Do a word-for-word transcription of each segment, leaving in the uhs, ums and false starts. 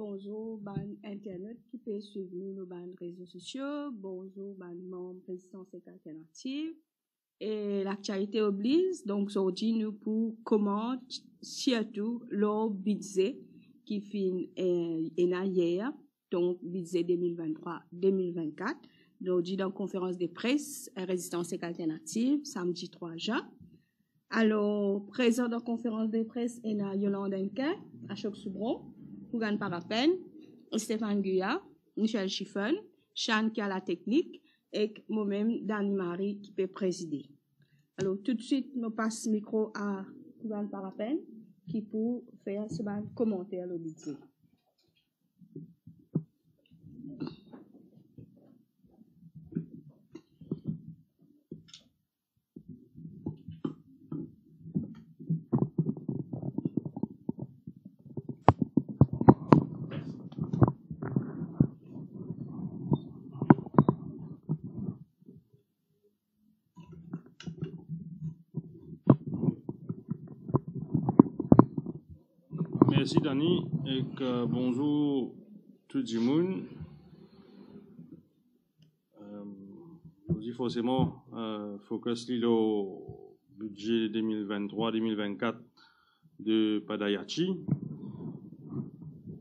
Bonzour bann internet ki pe swiv nou lor bann rezo sosio, bonzour bann manm Rezistans Ek Alternativ. E laktialite obliz, donk zordi nou pou komant sirtou lor bidze ki finn, eh, ena yer, donk bidze de mil venntrwa de mil vennkat. Zordi dan konferans de pres, eh, Rezistans Ek Alternativ, samdi trwa zin. Alor, prezan dan konferans de pres, ena Yolande Henquin, Ashok Soubron, Hougan Parapen, Stéphane Guyat, Michel Chiffon, Shan ki a lateknik, ek momem Dani Marie ki pe prezide. Alor, toutswit, mo pas mikro a Hougan Parapen, ki pou fer so bann komanter lor bidze. Mersi, Dani, ek, euh, bonzour tou dimoun. Euh, nou dir forseman, euh, focus li lor bidze de mil venntrwa de mil vennkat de Padayachee.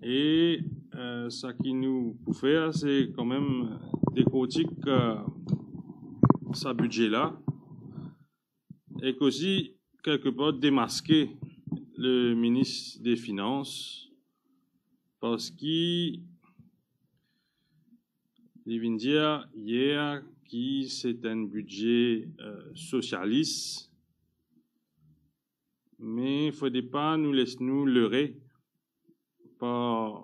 E, euh, sa ki nou pou fer, se kanmem dekortik, euh, sa bidze la, ek osi, kelke par, demaske le minis de Finans, parski li vinn dir yer ki se enn bidze, euh, sosialis, me fode pa nou les nou lere par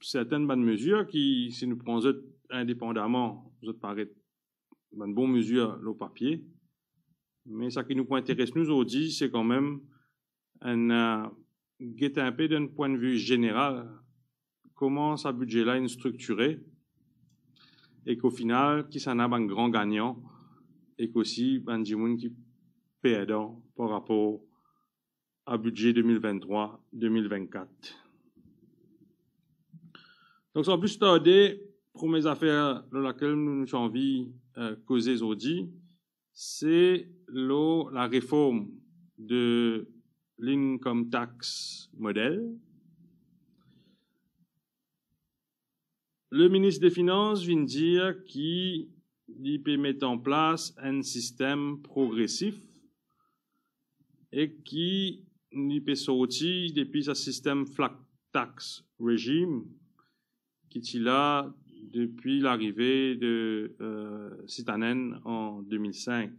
sertenn bann mezir ki, si nou pran zot indepandaman, zot paret bann bon mezir lor papie, me sa ki nou pou interes nou zordi, se kanmem enn, euh, get enpe dan enn pwin de vi zeneral, kouma sa bidze la inn striktire, ek o final, kisannla bann gran gagnan, ek osi bann dimoun ki perdan par rapor a bidze de mil venntrwa de mil vennkat. Donk, san plis tarde, premie zafer lor lakel nou, nou ti anvi, euh, koze zordi, se lor lareform de l'income tax model. Le minis de Finans vinn dir ki li pe met an plas enn sistem progresif e ki li pe sorti depi sa sistem flat tax regime ki ti la depi larive de, euh, Sitanen an de mil sink.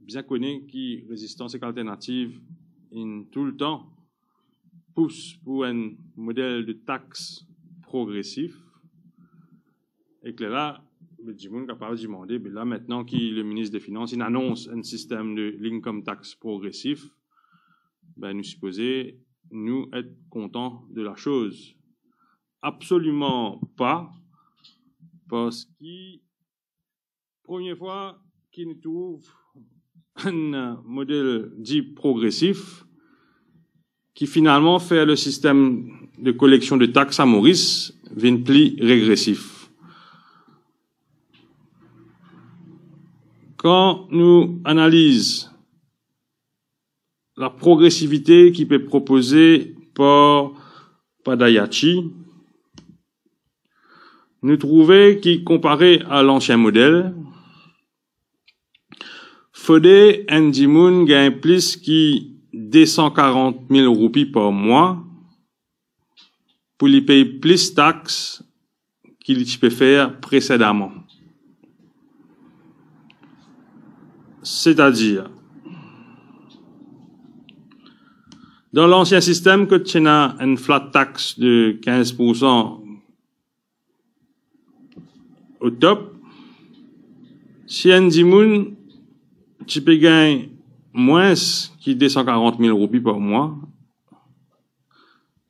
Bien kone ki Rezistans Ek Alternativ inn toultan pous pou enn model de tax progresif. Ek lerla, be, dimoun kapav dimande, be la, aster ki le minis de Finans inn anons enn sistem de l'income tax progresif, be, nou sipoze nou et kontan de la soz. Absoliman pa, parski premie fwa ki nou trouv enn model di progresif, ki finalman fer le sistem de koleksion de tax a Moris vinn pli regresif. Kan nou analiz laprogresivite ki pe propoze par Padayachee, nou trouve ki, konpare a lansien model, fode enn dimoun gagn plis ki de san karant mil roupi par mwa pou li pey plis tax ki li ti pe fer presedaman. Setadir, dan lansien sistem, kot ti ena enn flat tax de kinz poursan o top, si enn dimoun ti pe gagn mwins ki de san karant mil roupi par mwa,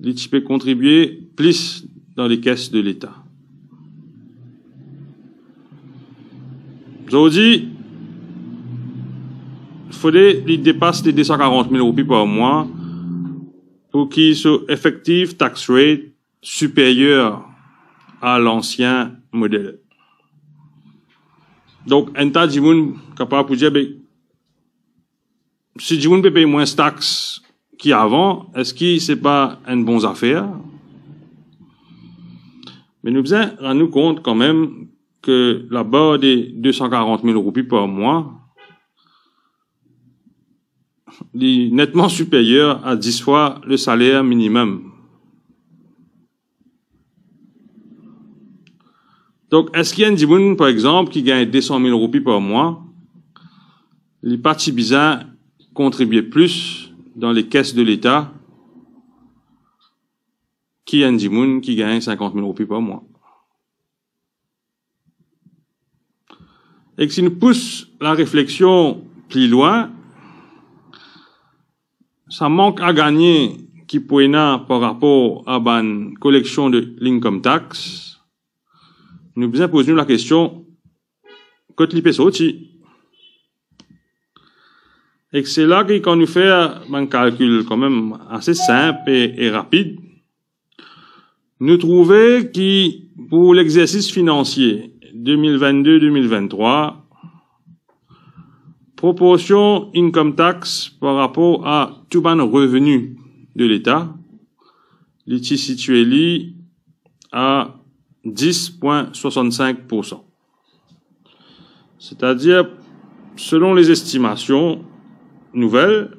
li ti pe kontribie plis dan lekes de Leta. Zordi, fode li depas de de san karant mil roupi par mwa pou ki so effective tax rate siperyer a lansien model. Donk, enn ta dimoun kapav pou dir, be, si dimoun pe pey mwins tax ki avan, eski se pa enn bon zafer? Me nou bizin rann nou kont kanmem ke labar de de san karant mil roupi par mwa, li netman siperyer a dis fwa le saler minimem. Donk, eski enn dimoun, par exanp, ki gagn de san mil roupi par mwa, li pa ti bizin kontribie plis dan lekes de Leta ki enn dimoun ki gagn sinkant mil roupi par mwa? Ek si nou pous larefleksion pli lwin, sa mank a gagne ki pou ena par rapor a bann koleksion de l'income tax, nou bizin poz nou lakestion, kot li pe sorti? Ek se la ki, kan nou fer bann kalkil kanmem ase sinp e, e rapid, nou trouve ki pou lexersis finansie de mil vennde de mil venntrwa, proporsion income tax par rapor a tou bann reveni de Leta, li ti sitie li a dis pwin swasannsink poursan. Setadir, selon lezestimasion nouvel,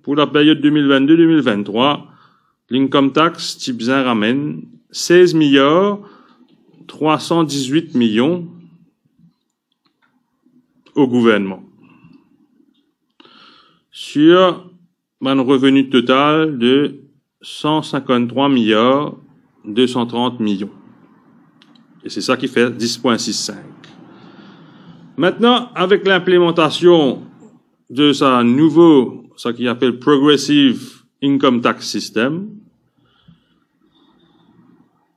pou laperyod de mil vennde de mil venntrwa, l'income tax ti bizin ramenn sez miliar trwa san dizwit milion o gouvernman, sir bann reveni total de san sinkanntrwa miliar de san trant milion. E se sa ki fer dis pwin sis sink. Aster, avek linplimantasion de sa nouvo, sa ki apel progressive income tax system,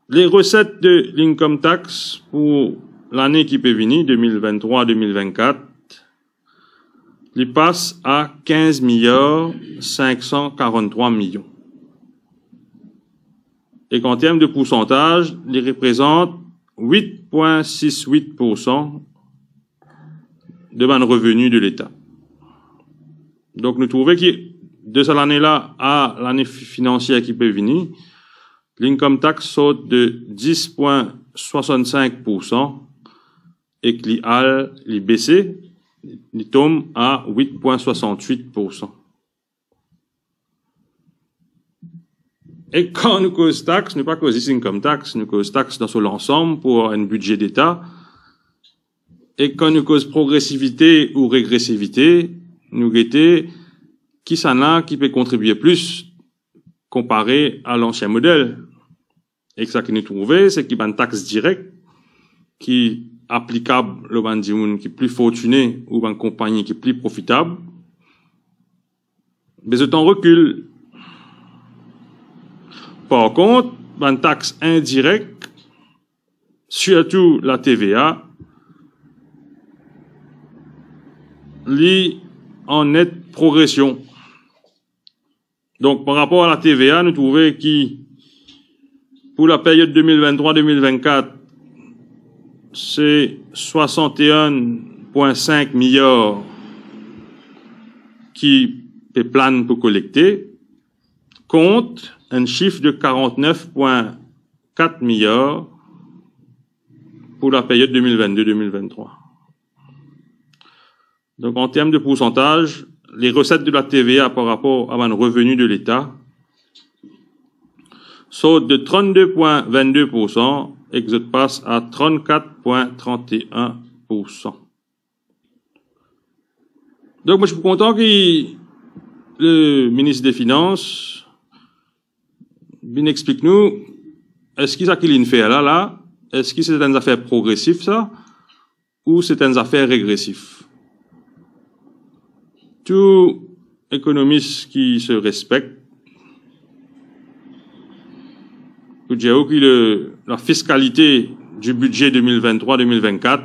le reset de l'income tax pou lane ki pe vini, de mil venntrwa de mil vennkat, li pas a kinz miliar sink san karanntrwa milion. Ek an term de poursantaz, li reprezant wit pwin sis wit poursan de bann reveni de Leta. Donk, nou trouve ki de sa lane la a lane fi-, finansier ki pe vini, l'income tax sort de dis pwin swasannsink poursan, ek li al, li bese, li tom a wit pwin swasantwit poursan. E kan nou koz tax, nou pa koz zis income tax, nou koz tax dan so lansam pou enn bidze Leta. E kan nou koz progresivite ou regresivite, nou gete kisannla ki pe kontribie plis konpare a lansien model. Ek sa ki nou trouve, se ki bann tax direk ki aplikab lor bann dimoun ki pli fortine ou bann konpagni ki pli profitab, be zot an rekil. Par kont, bann tax indirek, sirtou la T V A, li an net progresion. Donk, par rapor a la T V A, nou trouve ki pou laperyod de mil venntrwa de mil vennkat, se swasant-e-enn pwin sink miliar ki pe plann pou kolekte, kont enn sif de karantnef pwin kat miliar pou laperyod de mil vennde de mil venntrwa. Donk, an term de poursantaz, le reset de la T V A par rapor a bann reveni de Leta sort de trannde pwin vennde poursan ek zot pas a trannkat pwin trant-e-enn poursan. Donk, mo ti pou kontan ki le minis de Finans vinn explik nou, eski sa ki linn fer la, la, eski se enn zafer progresif sa, ou se enn zafer regresif? Tou ekonomis ki se respek pou dir ou ki le, la fiscalité du budget de mil venntrwa de mil vennkat,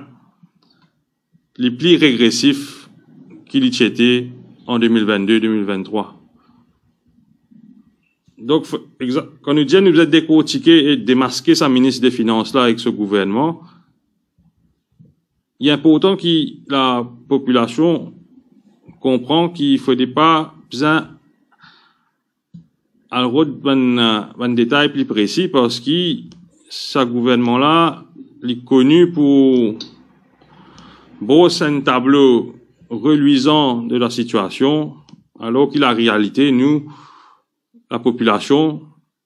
li pli regresif ki li ti ete an de mil vennde de mil venntrwa. Donk, fo-, exa-, kan nou dir nou bizin dekortike e demaske sa minis de finans la ek so gouvernman, li inportan ki lapopilasion konpran ki fode pa bizin al rod bann, bann detay pli presi, parski sa gouvernman la, li koni pou bros enn tablo relwizan de lasitiasion, alor ki larealite, nou, lapopilasion,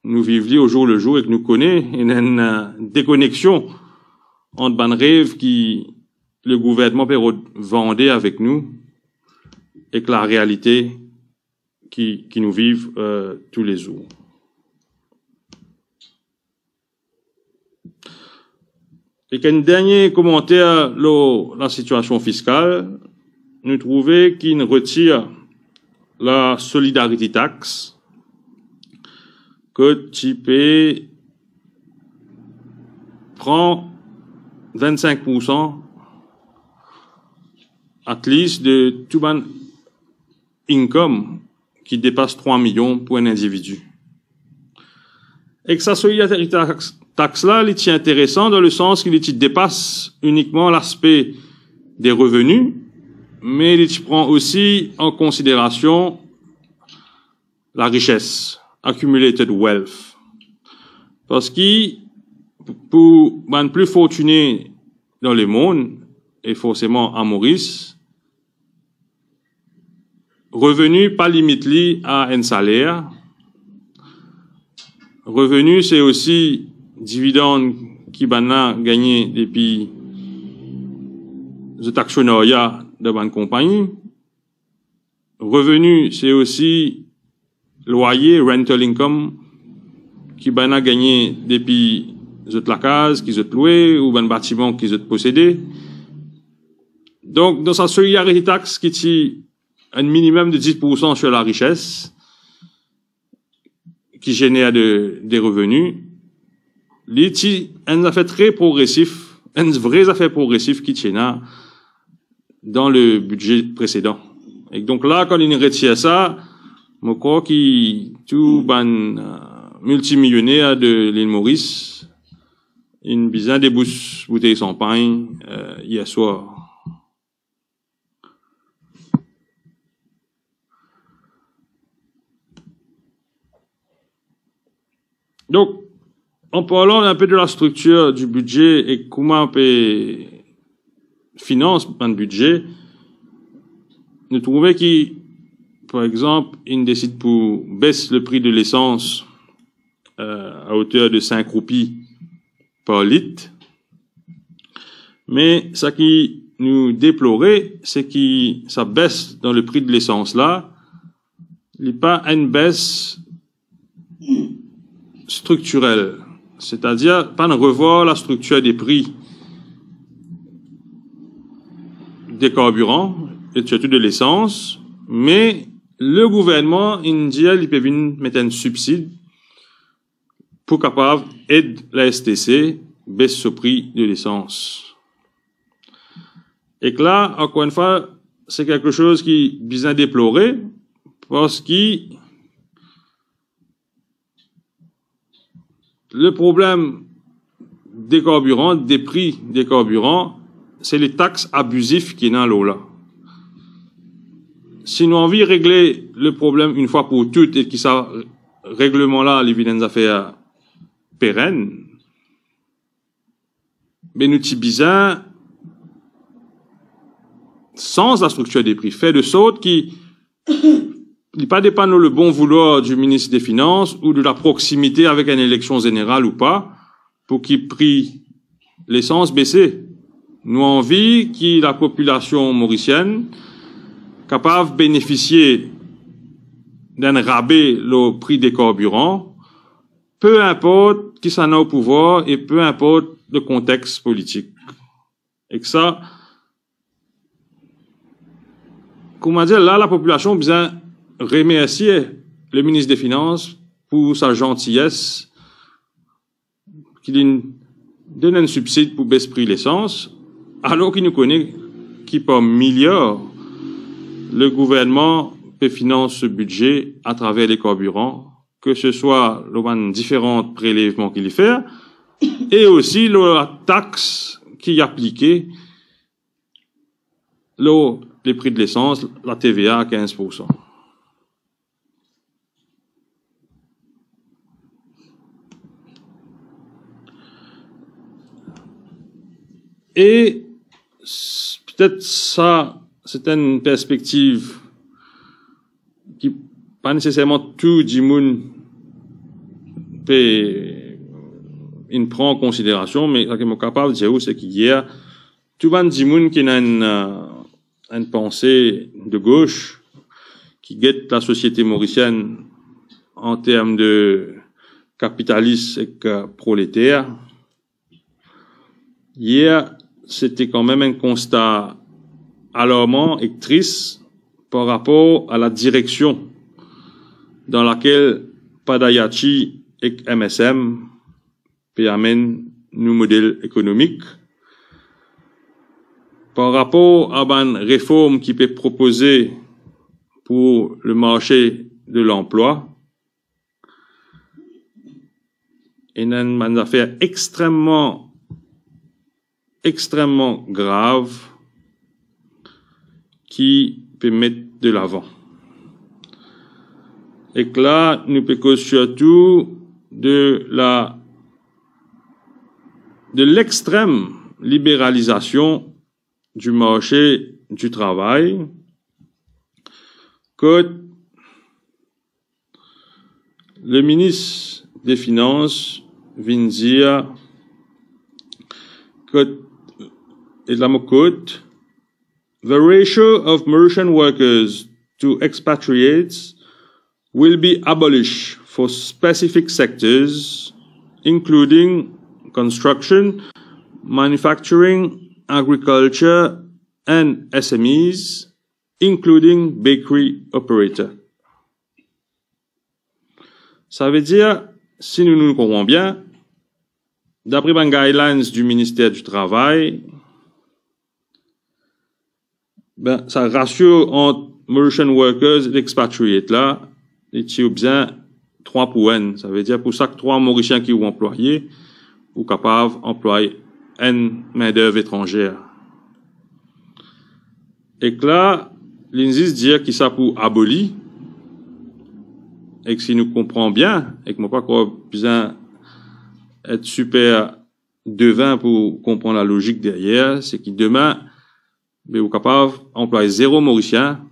nou viv li ozour le zour ek nou kone ena enn, eh, dekoneksion ant bann rev ki le gouvernman pe rod vande avek nou ek larealite ki, ki nou viv, eh, toulezour. Ek enn dernie komanter lor lasitiasion fiskal, nou trouve ki inn retir la solidarity tax kot ti pe pran vennsink poursan at least de tou bann income ki depas trwa milion pou enn individi. Ek sa solidarity tax, tax la, li ti interesan dan le sans ki li ti depas inikman laspe de reveni, me li ti pran osi an konsiderasion larises, accumulated wealth. Parski pou bann pli fortine dan lemond, e forseman a Moris, reveni pa limit li a enn saler. Reveni, se osi dividann ki bannla gagne depi zot aksionarya dan bann konpagni. Reveni, se osi lwaye, rental income, ki bannla gagne depi zot lakaz ki zot lwe ou bann batiman ki zot posede. Donk, dan sa solidarity tax ki ti enn minimem de dis poursan sur larises ki zener de, de reveni, li ti enn zafer tre progresif, enn vre zafer progresif ki ti ena dan le bidze presedan. Ek donk la, kan li retir sa, mo krwar ki tou bann, eh, miltimilioner de Lil Moris inn bizin debous boutey sanpagn, eh, yer swar. Donk, an parlan enpe de lastriktir di bidze e kouma pe finans bann bidze, nou trouve ki, par exanp, inn desid pou bes le pri de lesans, eh, a oter de sink roupi par lit. Me sa ki nou deplore, se ki sa bes dan le pri de lesans la, li pa enn bes striktirel, setadir pa'nn revwar lastriktir de pri de karbiran e sirtou de lesans, me le gouvernman inn dir li pe vinn met enn sibsid pou kapav ed la S T C bes so pri de lesans. Ek la, ankor enn fwa, se kelke soz ki bizin deplore, parski le problem de karbiran, de pri de karbiran, se le tax abizif ki ena lor la. Si nou anvi regle le problem enn fwa pou tou e ki sa regleman la, li vinn enn zafer perenn, be nou ti bizin sanz lastriktir de pri, fer de sort ki li pa depann lor le bon voulwar di minis de finans ou de la proksimite avek enn eleksion zeneral ou pa, pou ki pri lesans bese. Nou anvi ki lapopilasion morisienn kapav benefisie d'enn rabe lor pri de karbiran, pe inport kisannla o pouvwar e pe inport le kontex politik. Ek sa, kouma dir la, lapopilasion bizin remersie le minis de finans pou sa zantiyes ki linn donn enn sibsid pou bes pri lesans, alor ki nou kone ki par miliar le gouvernman pe finans so bidze atraver le karbiran, ke se swa lor bann diferan prelevman ki li fer, e osi lor latax ki aplike lor lepri de lesans, la T V A a kinz poursan. E s-, petet sa, se enn perspektiv ki pa neseserman tou dimoun pe inn pran an konsiderasion, me sa ki mo kapav dir ou, se ki yer, tou bann dimoun ki ena enn, eh, enn panse de gos, ki get lasosiete morisienn an term de kapitalis ek, eh, proleter, yer, se ti kanmem enn konsta alarman ek tris par rapor a la direksion dan lakel Padayachee ek M S M pe amenn nou model ekonomik, par rapor a bann reform ki pe propoze pou le marse de lanplwa, ena enn bann zafer extrememan, extrememan grav ki pe met de lavan. Ek la, nou pe koz sirtou de la, de lextrem liberalizasion du marse du travay, kot le minis de finans vinn dir kot, e la mo kot, "The ratio of Mauritian workers to expatriates will be abolished for specific sectors, including construction, manufacturing, agriculture, and S M Es, including bakery operator." Savedir, si nou, nou konpran bien, dapre bann guidelines du Ministère du Travail, ben, sa ratio ant Mauritian workers e expatriates la, li ti bizin trwa pou enn. Savedir, pou sak trwa Morisien ki ou anplwaye, ou kapav anplway enn mindev etranzer. Ek la, linn zis dir ki sa pou aboli, ek si nou konpran bien, ek mo pa krwar bizin et siper devin pou konpran lalozik deryer, se ki demin, be, ou kapav anplway zero Morisien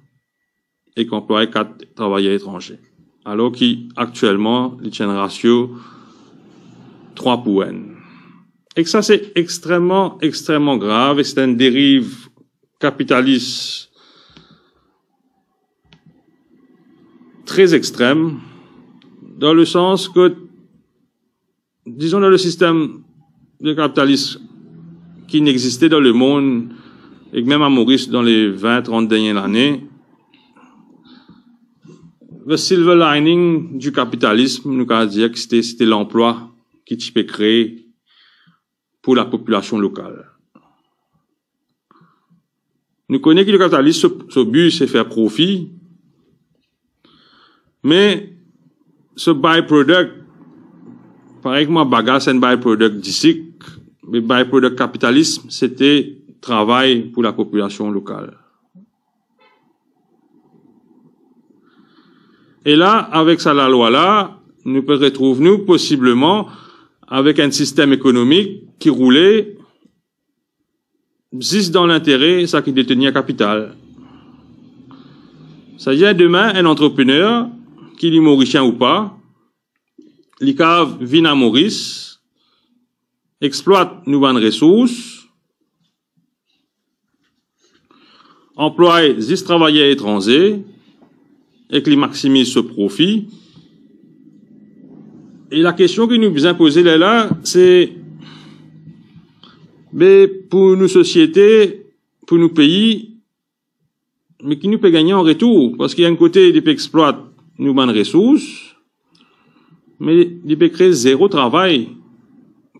ek anplway kat travayer etranze. Alor ki aktielman, li ti enn ratio trwa pou enn. Ek sa, se extrememan, extrememan grav, e se enn deriv kapitalis tre extrem, dan le sans ke, dizon, dan le sistem de kapitalis ki inn existe dan lemond, ek mem a Moris dan le vin, trant dernie lane, the silver lining du capitalisme, nou kapav dir ki se ti, se ti lanplwa ki ti pe kree pou lapopilasion lokal. Nou kone ki le kapitalis, so, so bi se fer profi, me so by-product, parey kouma baga se enn by-product disik, me by-product kapitalism, se ti travay pou lapopilasion lokal. E la, avek sa lalwa la, nou pe retrouv nou posibleman avek enn sistem ekonomik ki roule zis dan lintere sa ki detenir kapital. Savedir, demin, enn antreprener, ki li Morisien ou pa, li kapav vinn a Moris, explwat nou bann resours, anplway zis travayer etranze, ek li maximiz so profi. E lakestion ki nou bizin poze lerla, se, be, pou nou sosiete, pou nou pei, me ki nou pe gagne an retour? Parski enn kote, li pe explwat nou bann resours, me li pe kree zero travay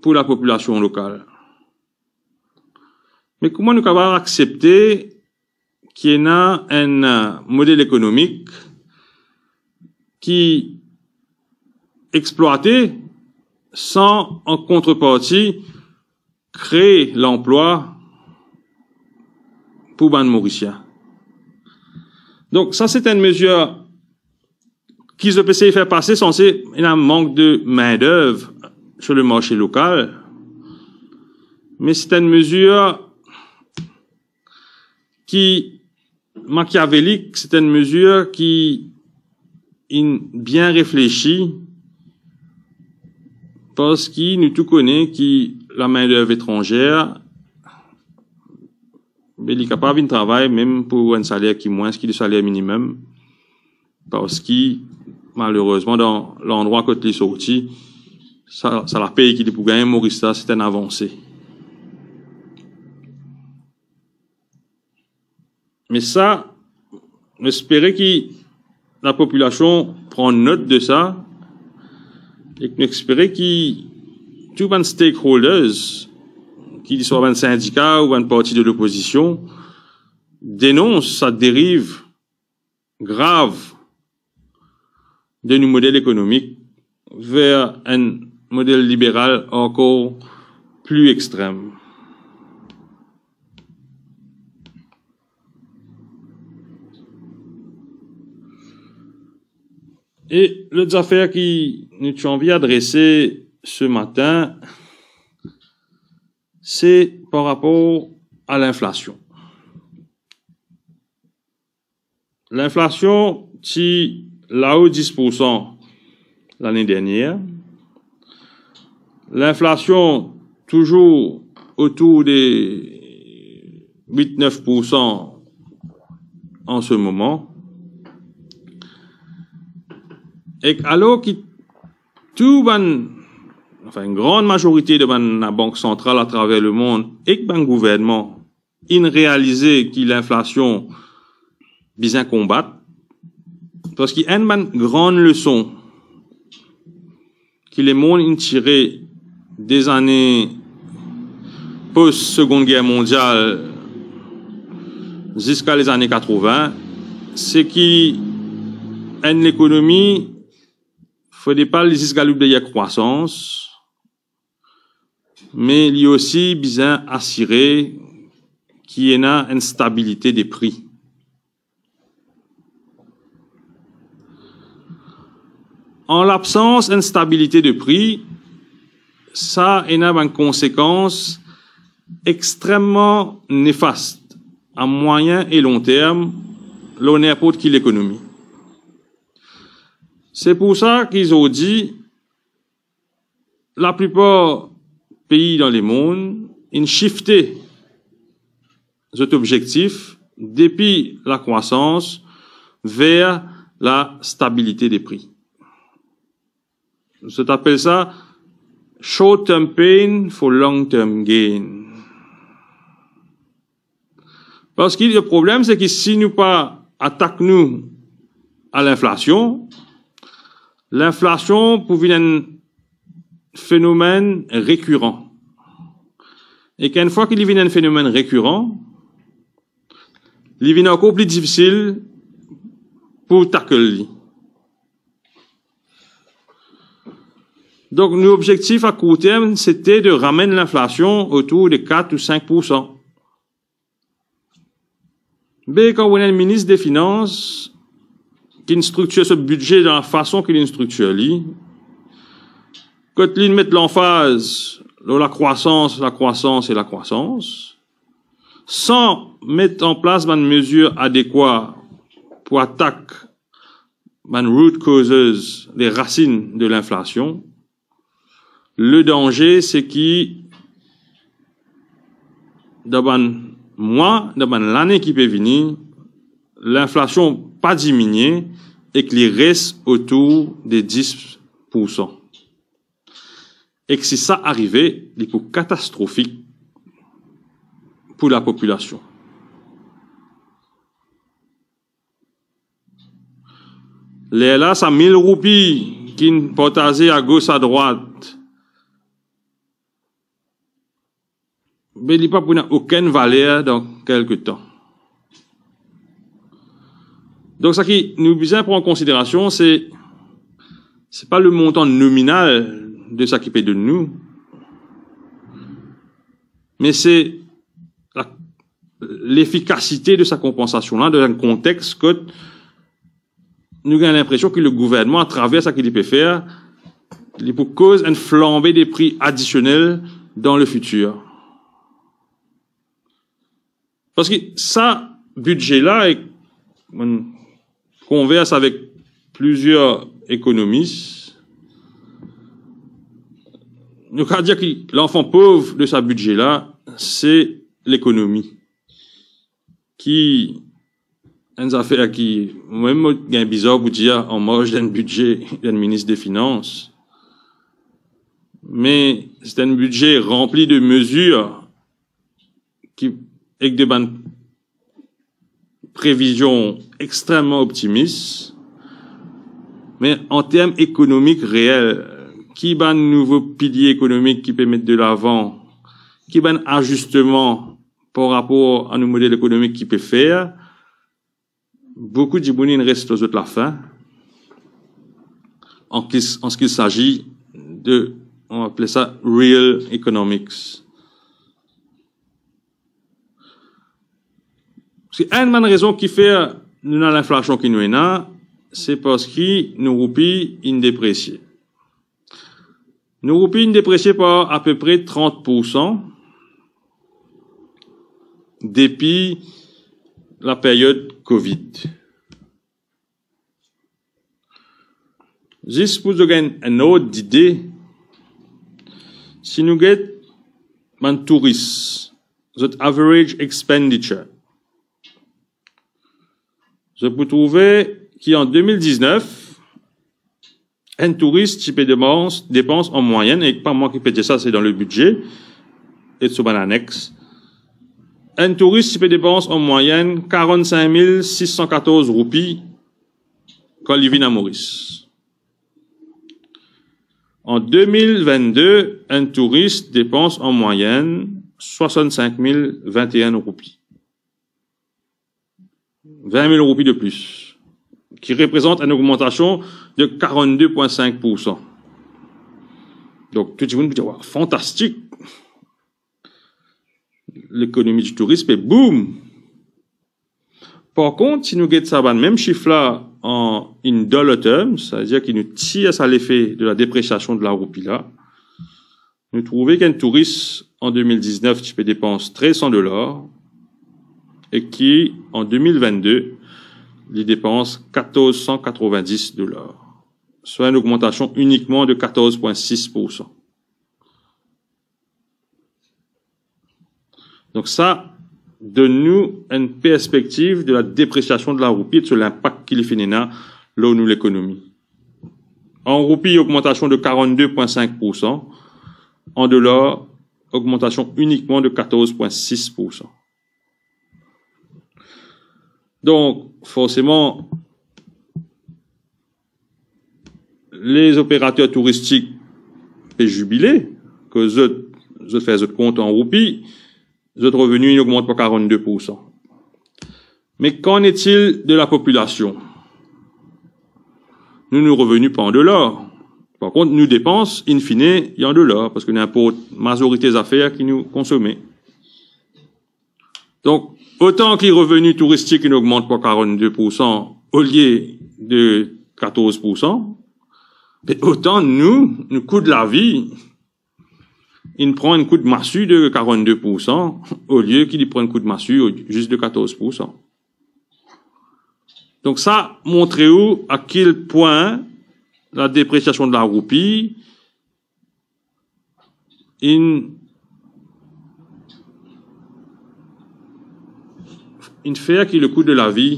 pou lapopilasion lokal. Me kouma nou kapav aksepte ki ena enn, eh, model ekonomik ki explwate san an kontreparti kree lanplwa pou bann Morisien. Donk, sa se enn mezir ki zot pe sey fer pase, sanse ena mank de main-d'œuvre sur le marché local, me se enn mezir ki makiavelik, se enn mezir ki inn bien reflesi, parski nou tou kone ki lamain-d'œuvre etranzer, be, li kapav vinn travay mem pou enn saler ki mwins ki le saler minimem, parski, malerezman, dan landrwa kot li sorti, sa, sa lapey ki li pou gagne Moris la, se enn avanse. Me sa, nou espere ki lapopilasion pran not de sa, ek nou espere ki tou bann stakeholders, ki li swa bann sindika ou bann parti de lopozision, denons sa deriv grav de nou model ekonomik ver enn model liberal ankor pli extrem. E lot zafer ki nou ti anvi adrese se matin, se par rapor a linflasion. Linflasion ti lao dis poursan lane dernier. Linflasion touzour otour de wit, nef poursan an se moman. Ek alor ki tou bann, anfin, enn gran mazorite de bann labank santral atraver lemond ek bann gouvernman inn realize ki linflasion bizin konbat, parski enn bann gran leson ki lemond inn tire de zane post Segonn Ger Mondial ziska lezane katrovin, se ki enn lekonomi, fode pa li zis galoup deryer krwasans, me li osi bizin asire ki ena enn stabilite de pri. An labsans enn stabilite de pri, sa ena bann konsekans extrememan nefast a mwayin e lon term lor ninport ki lekonomi. Se pou sa ki zordi, laplipar pei dan lemond inn sifte zot obzektif depi lakrwasans ver lastabilite de pri. Zot apel sa short term pain for long term gain. Parski le problem, se ki si nou pa atak nou a linflasion, linflasion pou vinn enn fenomenn rekiran. Ek enn fwa ki li vinn enn fenomenn rekiran, li vinn ankor pli difisil pou tackle li. Donk, nou obzektif a kour term, se te de ramenn linflasion otour de kat ou sink poursan. Be, kan ou ena enn minis de finans ki'nn striktir so bize dan lafason ki li'nn striktir li, kot li'nn met lanfaz lor lakrwasans, lakrwasans e lakrwasans, san met an plas bann mezir adekwa pou atak bann root causes, le rasinn de linflasion, le danze, se ki dan bann mwa, dan bann lane ki pe vini, linflasion pa diminie ek li res otour de dis poursan. Ek si sa arive, li pou katastrofik pou lapopilasion. Lerla sa mil roupi ki'nn partaze agos adrwat, be, li pa pou ena okenn valer dan kelke tan. Donk, sa ki nou bizin pran an konsiderasion, se se pa le montan nominal de sa ki pe donn nou, me se la, lefikasite de sa konpansasion la dan enn kontex kot nou gagn linpresion ki le gouvernman, atraver sa ki li pe fer, li pou koz enn flanbe de pri adisionel dan le fitir. Parski sa bidze la, ek mo konvers avek plizier ekonomis, nou kapav dir ki lanfan pov de sa bidze la, se lekonomi. Ki enn zafer ki mwa mem mo gagn bizar pou dir an marz d'enn bidze d'enn minis de finans. Me se enn bidze ranpli de mezir ki, ek de bann previzion extrememan optimis, me an term ekonomik reel, ki bann nouvo pilie ekonomik ki pe met de lavan, ki bann azisteman par rapor a nou model ekonomik ki pe fer, boukou dimoun inn res lor zot lafin, an ki, an ce qu'il s'agit de, on va appeler ça real economics. Parski enn bann rezon ki fer nou ena linflasion ki nou ena, se parski nou roupi inn depresie. Nou roupi inn depresie par apepre trant poursan depi laperyod Covid. Zis pou zot gagn enn ord dide, si nou get bann touris, zot average expenditure, zot pou trouve ki an de mil diznef, enn touris ti pe depans, depans an mwayenn, e pa mwa ki pe dir sa, se dan le bidze, e so bann anex, enn touris ti pe depans an mwayenn karant-sink mil sis san katorz roupi kan li vinn a Moris. An de mil vennde, enn touris depans an mwayenn swasant-sink mil vinte-enn roupi. Vin mil roupi de plis, ki reprezant enn ogmantasion de karant-de pwin sink poursan. Donk, tou dimoun pou dir, "Wa, fantastik! Lekonomi di touris pe boom." Par kont, si nou get sa bann mem sif la an in dollar terms, savedir ki nou tir sa lefe de la depresiasion de la roupi la, nou trouve ki enn touris an de mil diznef ti pe depans trez san dolar e ki an de mil vennde, li depans katorz san katrovin-dis dolar, swa enn ogmantasion inikman de katorz pwin sis poursan. Donk sa donn nou enn perspektiv de la depresiasion de la roupi e de so linpak ki li finn ena lor nou lekonomi. An roupi, ogmantasion de karant-de pwin sink poursan, an dolar, ogmantasion inikman de katorz pwin sis poursan. Donk, forseman, lezoperater touristik pe zibile, ke zot, zot fer zot kont an roupi, zot reveni inn ogmant par karant-de poursan. Me qu'en est-il de la popilasion? Nou, nou reveni pa an dolar. Par kont, nou depans, in fine, li an dolar, parski nou inport mazorite zafer ki nou konsome. Donk, otan ki reveni touristik inn ogmant par karant-de poursan olie de katorz poursan, be otan nou, nou kou de lavi, inn pran enn kout masi de karant-de poursan, olie ki li pran enn kout masi zis de katorz poursan. Donk sa montre ou a kel pwin la depresiasion de la roupi inn, inn fer ki le kou de lavi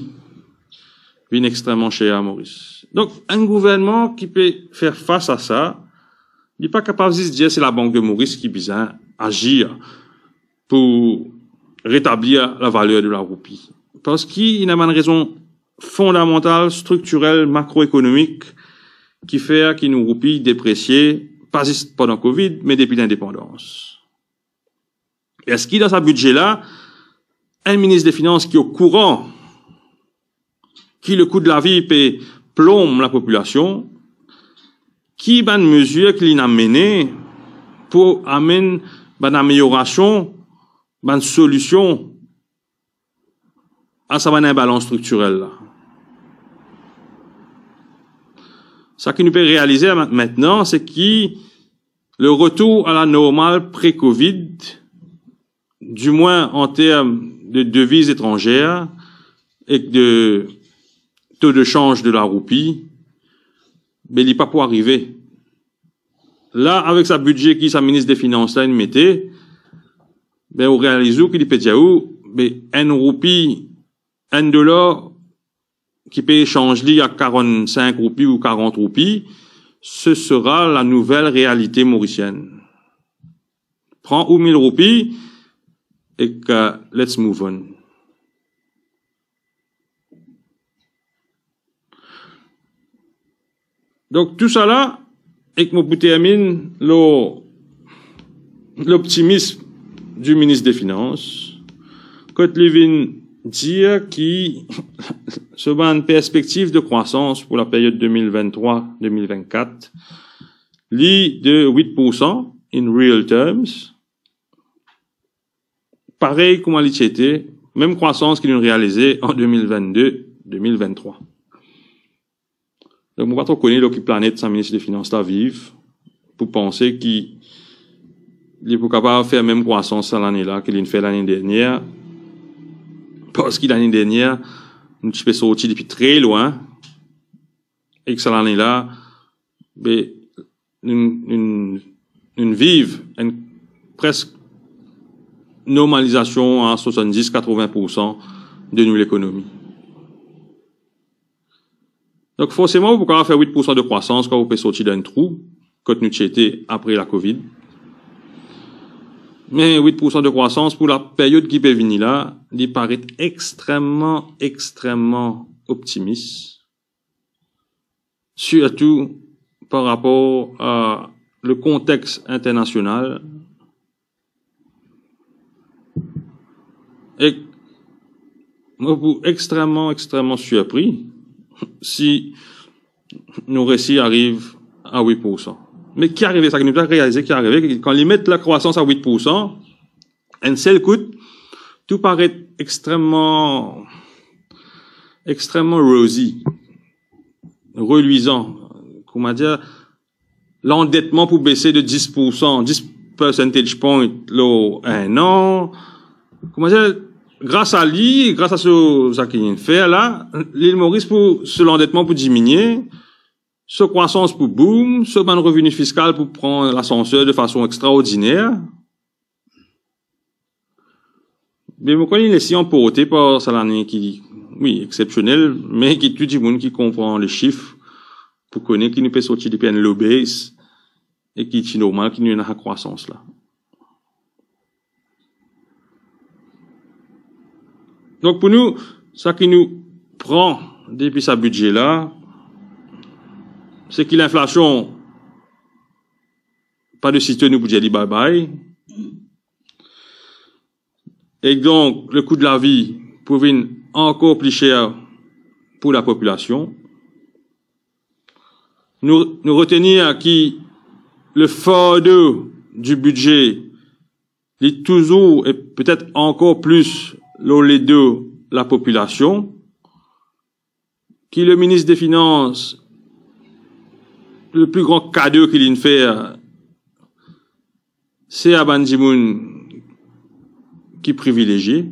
vinn extrememan ser a Moris. Donk, enn gouvernman ki pe fer fas a sa, li pa kapav zis dir se Labank de Moris ki bizin azir pou retablir lavaler de la roupi. Parski ena bann rezon fondamantal, striktirel, makroekonomik ki fer ki nou roupi depresie, pa zis pandan Covid, me depi lindepandans. Eski dan sa bidze la, enn minis de finans ki okouran ki le kou de lavi pe plonb lapopilasion, ki bann mezir ki li inn amene pou amenn bann ameliorasion, bann solision a sa bann inbalans striktirel la. Sa ki nou pe realize ma-, mintnan, se ki le retour à la normale pré-Covid, dimwin an term de deviz etranzer ek de to de sanz de laroupi, be li pa pou arive. La, avek sa bidze ki sa minis de finans la inn mete, be, ou realiz ou ki li pe dir ou, be, enn roupi, enn dolar, ki pe sanz li a karant-sink roupi ou karant roupi, ce sera la nouvelle réalité mauricienne. Pran ou mil roupi ek, euh, let's move on. Donk, tousala, ek mo pou termine lor loptimism di minis de finans, kot li vinn dir ki so bann perspektiv de krwasans pou la period de mil vinn-trwa de mil vinn-kat, li de wit pour san in real terms, parey kouma li ti ete, mem krwasans ki nou realize an de mil vinn-de, de mil vinn-trwa. Donk, mo pa tro kone lor ki planet sa minis de finans la viv, pou panse ki li pou kapav fer mem krwasans sa lane la ki li inn fer lane dernier, parski lane dernier, nou ti pe sorti depi tre lwin, ek sa lane la, be, nou, nou, nou viv enn presk normalizasion a swasanndis, katrovin pour san de nou lekonomi. Donk, forseman, ou pou kapav fer wit pour san de krwasans kan ou pe sorti dan enn trou, kot nou ti ete apre la Covid. Me wit pour san de krwasans pou la period ki pe vini la, li paret extreman, extreman optimis, sirtou par rapor a le kontex internasional. Ek mo pou extreman, extreman sirpri si nou resi ariv a wit pour san. Me ki arive, sa ki nou dwa realize ki arive, kan li met lakrwasans a wit pour san, enn sel kout, tou paret extreman, extreman rosy, relwizan. Kouma dir, landetman pou bese de dis pour san, dis percentage point lor enn an. Kouma dir, gras a li, gras a so, sa ki li fer la, Lil Moris pou, so landetman pou diminie, so krwasans pou boom, so bann revini fiskal pou pran lasanser de fason extraordiner. Me mo krwar li les li anporte par sa lane ki, wi, exsepsionel, me ki tou dimoun ki konpran le sif pou kone ki nou pe sorti depi enn low base e ki ti normal ki nou ena sa krwasans la. Donk, pou nou, sa ki nou pran depi sa bidze la, se ki linflasion, pa de sito nou pou dir li bye bye. E donk, le kou de lavi pou vinn ankor pli ser pou lapopilasion. Nou, nou retenir ki le fardo di bidze, li touzour e petet ankor plis lor ledo lapopilasion, ki le minis de finans, le pli gran kado ki li'nn fer, se a bann dimoun ki privilezie,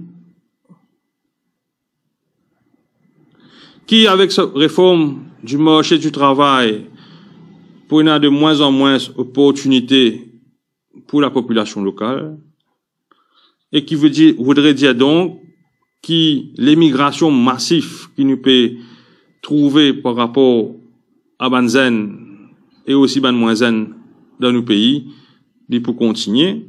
ki avek sa reform di marse di travay, pou ena de mwin an mwin oportinite pou lapopilasion lokal, e ki voudre, voudre dir donk ki lemigrasion masif ki nou pe trouve par rapor a bann zenn e osi bann mwin zenn dan nou pei, li pou kontinie.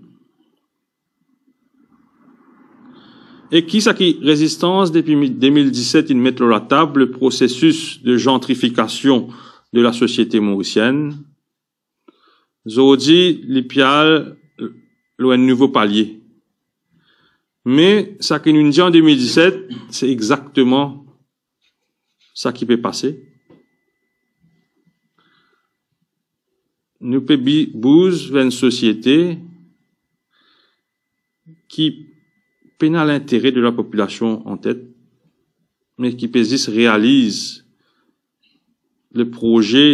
E ki sa ki Rezistans depi mi-, de mil diset inn met lor latab, le prosesis de jantrifikasion de lasosiete morisienn, zordi li pe al lor enn nouvo palie. Me sa ki nou'nn dir an de mil diset, se exakteman sa ki pe pase. nou pe bi-, bouz ver enn sosiete ki pena lintere de lapopilasion an tet, me ki pe zis realiz le proze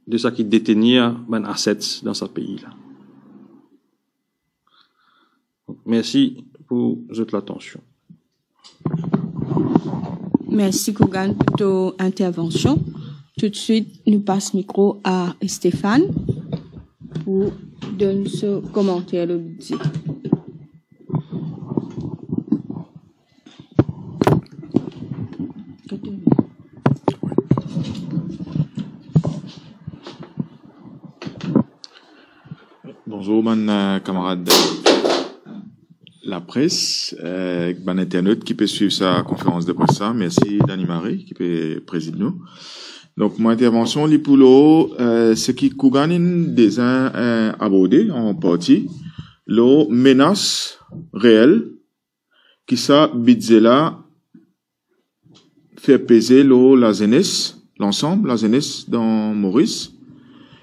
de sa ki detenir bann assets dan sa pei la. Mersi pou zot latansion. Mersi, Kougan, pou to intervansion. Toutswit, nou pas mikro a Stéphane pou donn so komanter lor bidze. Bonzour, bann, eh, kamarad lapres, eh, bann internet ki pe swiv sa konferans de pres la. Mersi Dani Marie ki pe prezid nou. Donk, mo intervansion li pou lor, eh, seki Kougan inn deza, eh, aborde an parti, lor menas reel ki sa bidze la fer peze lor lazenes, lansam lazenes dan Moris,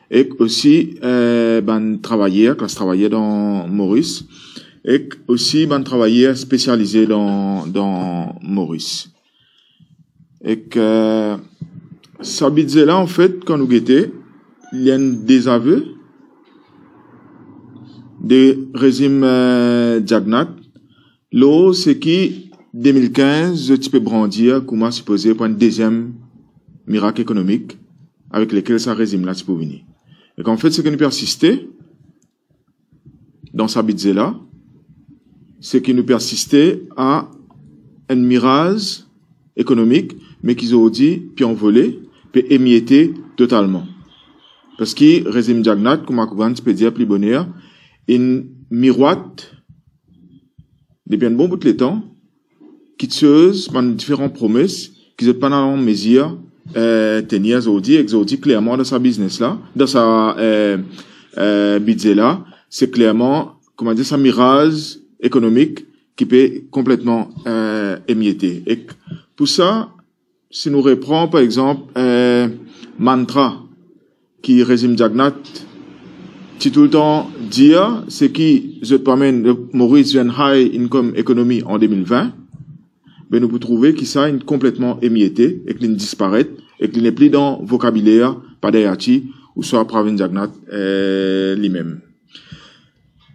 ek osi, eh, bann travayer, klas travayer dan Moris, ek osi bann travayer spesialize dan, dan Moris. Ek, eh, sa bidze la, anfet, kan nou gete, li enn dezave de rezim, eh, Jagannath, lor seki de mil kinz zot ti pe brandir kouma sipoze pou enn deziem mirak ekonomik avek lekel sa rezim la ti pou vini. Ek anfet, seki nou pe asiste dan sa bidze la, seki nou pe asiste a enn miraz ekonomik, me ki zordi pe anvole, pe emiete totalman. Parski rezim Jagannath, kouma Kougan ti pe dir pli boner, inn mirwat depi enn bon bout letan, kitsoz, bann diferan promes ki zot pa'nn an mezir, eh, tenir zordi, ek zordi klerman dan sa biznes la, dan sa, eh, eh, bidze la, se klerman, kouma dir, sa miraz ekonomik ki pe konpletman, eh, emiete. Ek pou sa, si nou repran, par exanp, eh, mantra ki rezim Jagannath ti toultan dir, seki zot pou amenn Moris vinn high income economy an de mil vin, be nou pou trouve ki sa inn konpletman emiete ek linn disparet ek li nepli dan vokabiler Paddayati ouswa Pravind Jagannath, eh, limem.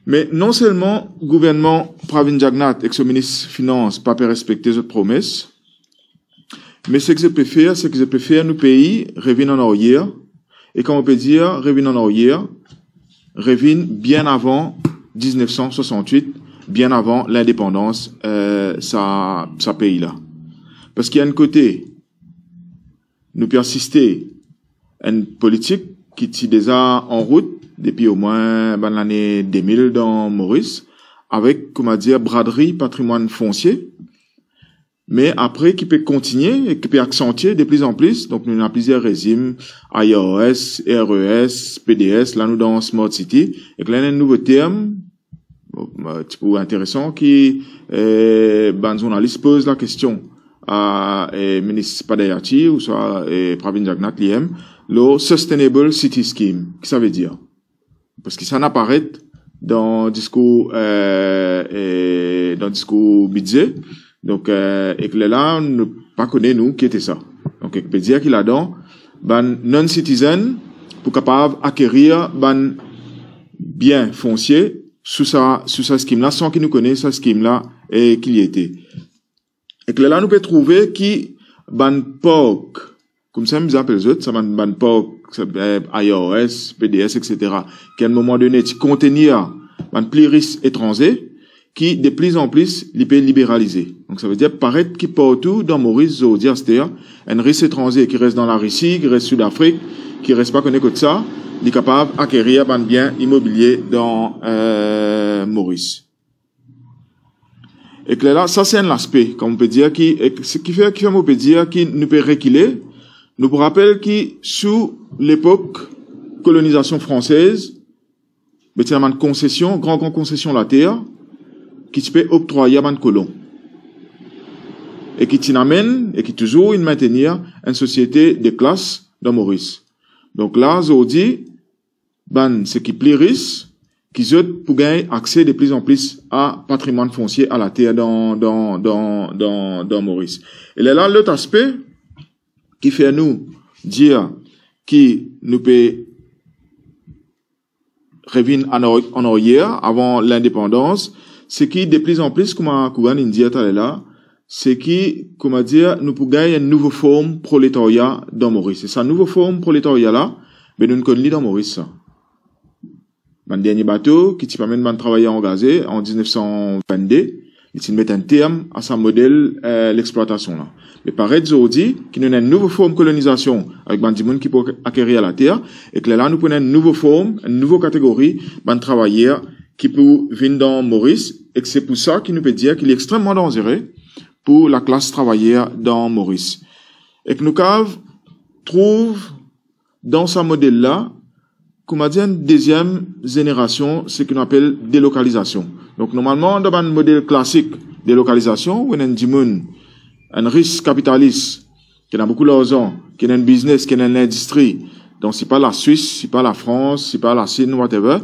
Me non selman gouvernman Pravind Jagannath ek so minis finans pa pe respekte zot promes, me seki zot pe fer, seki zot pe fer nou pei revinn an aryer, e kan mo pe dir revinn an aryer, revinn bien avan diznef san swasant-wit, bien avan lindepandans, eh, sa, sa pei la. Parski enn kote, nou pe asiste enn politik ki ti deza an rout depi omwin bann lane de mil dan Moris, avek, kouma dir, bradri patrimwann fonsie, me apre ki pe kontinie e ki pe aksantie de pli an pli. Donk, nou ena plizier rezim, I R S, R E S, P D S, la nou dan Smart City, ek la ena enn nouvo term, bon, ti pou interesan ki, eh, bann zournalis poz lakestion a, eh, minis Paddayati ouswa, eh, Pravind Jagannath li-mem, lor Sustainable City Scheme. Ki sa ve dir? Parski sa inn aparet dan diskour, eh, eh, dan diskour bidze. Donk, eh, ek lerla, nou pa kone nou ki ete sa. Donk, ek pe dir ki ladan, bann non-citizen pou kapav akerir bann bien fonsie sou sa, sou sa scheme la, san ki nou kone sa scheme la, eh, ki li ete. Ek lerla nou pe trouve ki bann park, koumsa nou bizin apel zot, sa bann, bann park, sa, eh, I R S, P D S, et cetera, ki a enn moman done ti kontenir bann pli ris etranze, ki de pli an pli li pe liberalize. Donk, sa ve dir, paret ki partou dan Moris, zordi, aster, enn ris etranze ki res dan Larisi, ki res Soudafrik, ki res pa kone kot sa, li kapav akerir bann bien imobilie dan, eh, Moris. Ek lerla, sa se enn laspe, kan mo pe dir ki, ek, se ki fer, ki fer mo pe dir ki nou pe rekile, nou pou rapel ki sou lepok kolonizasion fransez, be ti ena bann konsesion, gran, gran konsesion later, ki ti pe oktrwaye a bann kolon. E ki ti amenn, e ki touzour inn mintenir enn sosiete de klas dan Moris. Donk la, zordi, bann seki pli ris, ki zot pou gagn akse de pli an pli a patrimwann fonsie, a later dan, dan, dan, dan, dan Moris. E lerla, lot aspe ki fer nou dir ki nou pe revinn an ar-, an aryer avan lindepandans, se ki de pli an pli, kouma Kougan inn dir taler la, se ki, kouma dir, nou pou gagn enn nouvo form proletarya dan Moris. E sa nouvo form proletarya la, be nou konn li dan Moris sa. Bann dernie bato ki ti pe amenn bann travayer angaze an diznef san vennde, li ti met enn term a sa model, eh, lexplwatasion la. Me paret zordi ki nou ena enn nouvo form kolonizasion avek bann dimoun ki pou akerir later, e ki lerla nou pou ena enn nouvo form, enn nouvo kategori bann travayer ki pou vinn dan Moris, e ki se pou sa ki nou pe dir ki li extrememan danzere pou laklas travayer dan Moris. E ki nou kav trouv dan sa model la, kouma dir, enn deziem zenerasion, seki nou apel delokalizasion. Donk, normalman, dan bann model klasik delokalizasion, ou ena enn dimoun, enn ris kapitalis, ki ena boukou larzan, ki ena enn biznes, ki ena enn lindistri, donk sipa Laswis, sipa Lafrans, sipa Lasinn, whatever,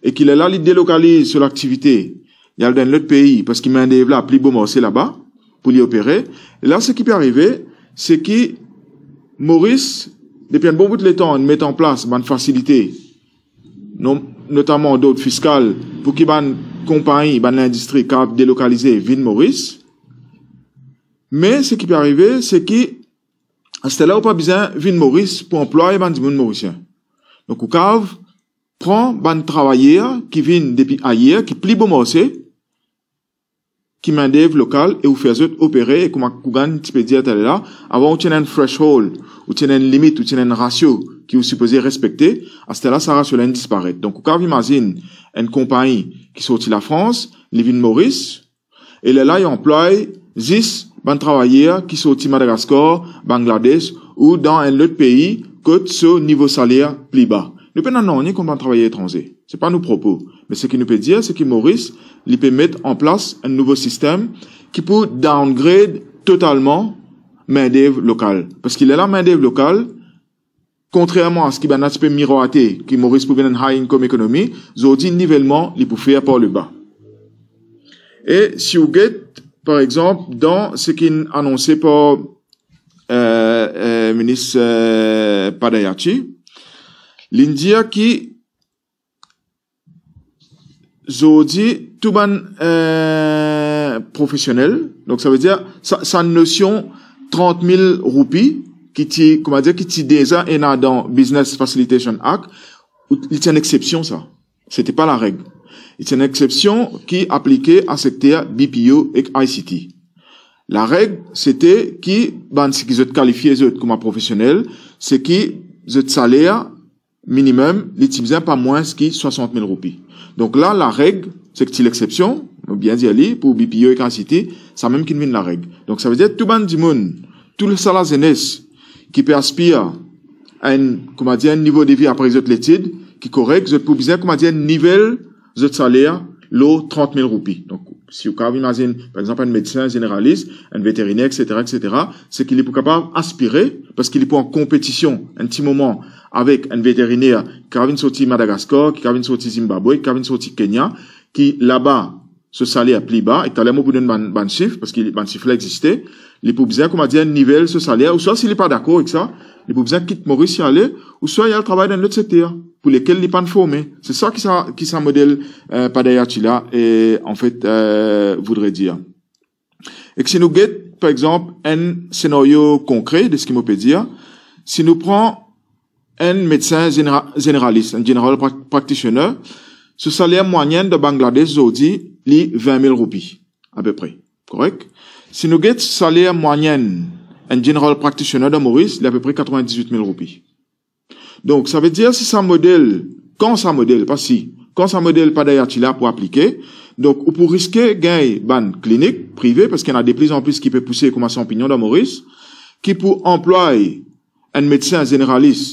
e ki lerla li delokaliz so laktivite, li al dan enn lot pei, parski mindev la pli bon marse laba pou li opere. E la, seki pe arive, se ki Moris, depi enn bon bout letan, inn met an plas bann fasilite, non-, notaman dord fiskal, pou ki bann konpagni, bann lindistri kav delokalize, vinn Moris. Me seki pe arive, se ki asterla ou pa bizin vinn Moris pou anplway bann dimoun morisien. Donk, ou kav pran bann travayer ki vinn depi ayer, ki pli bon marse ki mindev lokal, e ou fer zot opere, e kouma Kougan ti pe dir taler la, avan ou ti ena enn threshold, ou ti ena enn limit, ou ti ena enn rasio ki ou sipoze respekte, asterla sa rasio la inn disparet. Donk, ou kav imazinn enn konpagni ki sorti Lafrans, li vinn Moris, e lerla li anplway zis bann travayer ki sorti Madagaskar, Bangladesh ou dan enn lot pei kot so nivo saler pli ba. Nou pena nanye kont bann travayer etranze. Se pa nou propo. Me seki nou pe dir, se ki Moris, li pe met an plas enn nouvo sistem ki pou downgrade totalman mindev lokal. Parski lerla mindev lokal, kontrerman a seki bann la ti pe mirwate, ki Moris pou vinn enn high income economy, zordi nivelman li pou fer par leba. E si ou get, par exanp, dan seki inn anonse par, eh, eh, minis, eh, Padayachee, li dir ki zordi tou bann, eh, profesionel, donk sa ve dir sa, sa nosion trant mil roupi ki ti, kouma dir, ki ti deza ena dan Business Facilitation Act, ou, li ti enn exsepsion sa. Sete pa lareg. Li ti enn exsepsion ki aplike a sekter B P O ek I C T. Lareg, sete ki bann seki zot kalifie zot kouma profesionel, seki zot saler minimem, li ti bizin pa mwins ki swasant mil roupi. Donk la, lareg, seki ti lexsepsion, mo bien dir li, pou B P O ek I C T, samem ki vinn lareg. Donk sa ve dir tou bann dimoun, tou sa lazenes ki pe aspir a enn, kouma dir, enn nivo de vi apre zot letid ki korek, zot pou bizin, kouma dir, nivel zot saler lor trant mil roupi. Donk, si ou kav imazinn, par exanp, enn medsin zeneralis, enn veteriner, et cetera, et cetera, seki li pou kapav aspire, parski li pou an konpetision enn ti moman avek enn veteriner ki kav vinn sorti Madagaskar, ki kav vinn sorti Zimbabwe, ki kav vinn sorti Kenya, ki laba so saler pli ba, e taler mo pou donn bann, bann sif, parski bann sif la existe, li pou bizin, kouma dir, nivel so saler, ouswa si li pa dakor ek sa, li pou bizin kit Moris, li ale, ouswa li al travay dan enn lot sekter pou lekel li pa'nn forme. Se sa ki sa, ki sa model, eh, Padayachee la, eh, anfet, eh, voudre dir. Ek si nou get, par exanp, enn senario konkre de seki mo pe dir, si nou pran enn medsin zenera-, zeneralis, enn general pra-, practitioner, so saler mwayenn dan Bangladesh zordi, li vin mil roupi, apepre. Korek? Si nou get saler mwayenn enn general practitioner dan Moris, li apepre katrevin-diz-wit mil roupi. Donk, sa ve dir si sa model, kan sa model, pa si, kan sa model Padayachee la pou aplike, donk, ou pou riske gagn bann klinik prive, parski ena de pli an pli ki pe pouse kouma sanpignon dan Moris, ki pou anplway enn medsin zeneralis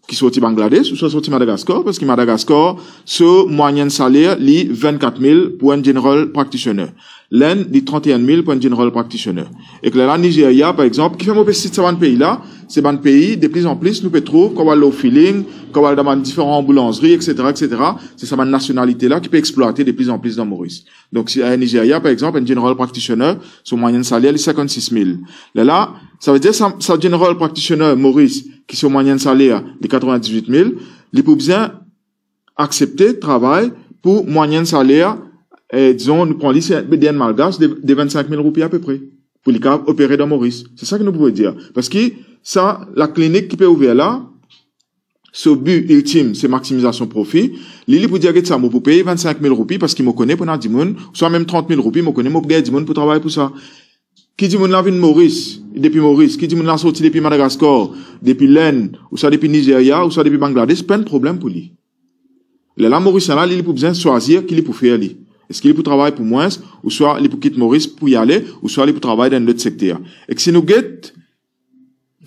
ki sorti Bangladesh, ouswa sorti Madagaskar, parski Madagaskar, so mwayenn saler, li vennkat mil pou enn general practitioner. Lenn, li trant-e-enn mil pou enn general practitioner. Ek lerla Nizeria, par exanp, kifer mo pe sit sa bann pei la, se bann pei, de plis an plis, nou pe trouv, kan ou al lor Feeling, kan ou al dan bann diferan boulanzri, et cetera, et cetera, se sa bann nasionalite la ki pe explwate de plis an plis dan Moris. Donk, si, eh, Nizeria, par exanp, enn general practitioner, so mwayenn saler, li sinkant-sis mil. Lerla, savedir sa, sa general practitioner Moris, ki so mwayenn saler, li katrovin-diz-wit mil, li pou bizin aksepte travay pou mwayenn saler, eh, dizon, nou pran li, se de enn Malgas, de, de vennsenk mil roupi apepre, pou li kapav opere dan Moris. Se sa ki nou pou dir. Parski sa, laklinik ki pe ouver la, so bi iltim, se maximizasion profi. Li, li pou dir, get sa, mo pou pey vennsenk mil roupi, parski mo kone pou ena dimoun, ouswa mem trant mil roupi, mo kone mo pou gagn dimoun pou travay pou sa. Ki dimoun la vinn Moris, depi Moris, ki dimoun la sorti depi Madagaskar, depi Lenn, ouswa depi Nizeria, ouswa depi Bangladesh, pa enn problem pou li. Lerla Morisien la, li, li pou bizin swazir ki li pou fer li. Eski li pou travay pou mwins, ouswa li pou kit Moris pou li ale, ouswa li pou travay dan enn lot sekter. Ek si nou get,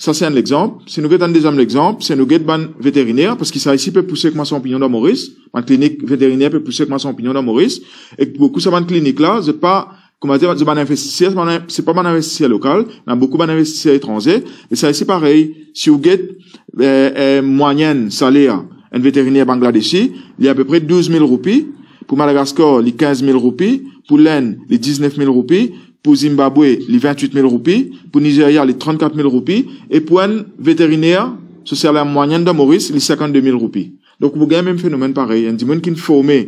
sa se enn lexanp, si nou get enn deziem lexanp, si nou get bann veteriner, parski sa isi pe pouse kouma sanpignon dan Moris, bann klinik veteriner pe pouse kouma sanpignon dan Moris, ek boukou sa bann klinik la, zot pa, kouma dir, zot bann investiser, se bann, se pa bann investiser lokal, ena boukou bann investiser etranze, me sa isi parey, si ou get, eh, eh, mwayenn saler enn veteriner Bangladeshi, li apepre douz mil roupi, pou Madagaskar, li kinz mil roupi, pou Lenn, li diznef mil roupi, pou Zimbabwe, li vintwit mil roupi, pou Nizeria, li trannkat mil roupi, e pou enn veteriner, so saler mwayenn dan Moris, li sinkannde mil roupi. Donk, ou pou gagn mem fenomenn parey, enn dimoun ki forme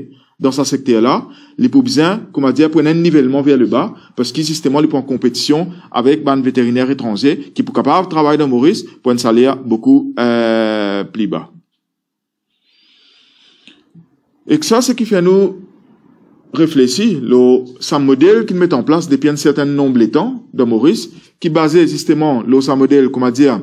dan sa sekter la, li pou bizin, kouma dir, pou ena enn nivelman ver leba, parski zisteman li pou an konpetision avek bann veteriner etranze ki pou kapav travay dan Moris pou enn saler boukou, eh, pli ba. Ek sa, se ki fer nou reflesi lor sa model ki met an plas depi enn sertenn nonb letan dan Moris, ki baze zisteman lor sa model, kouma dir,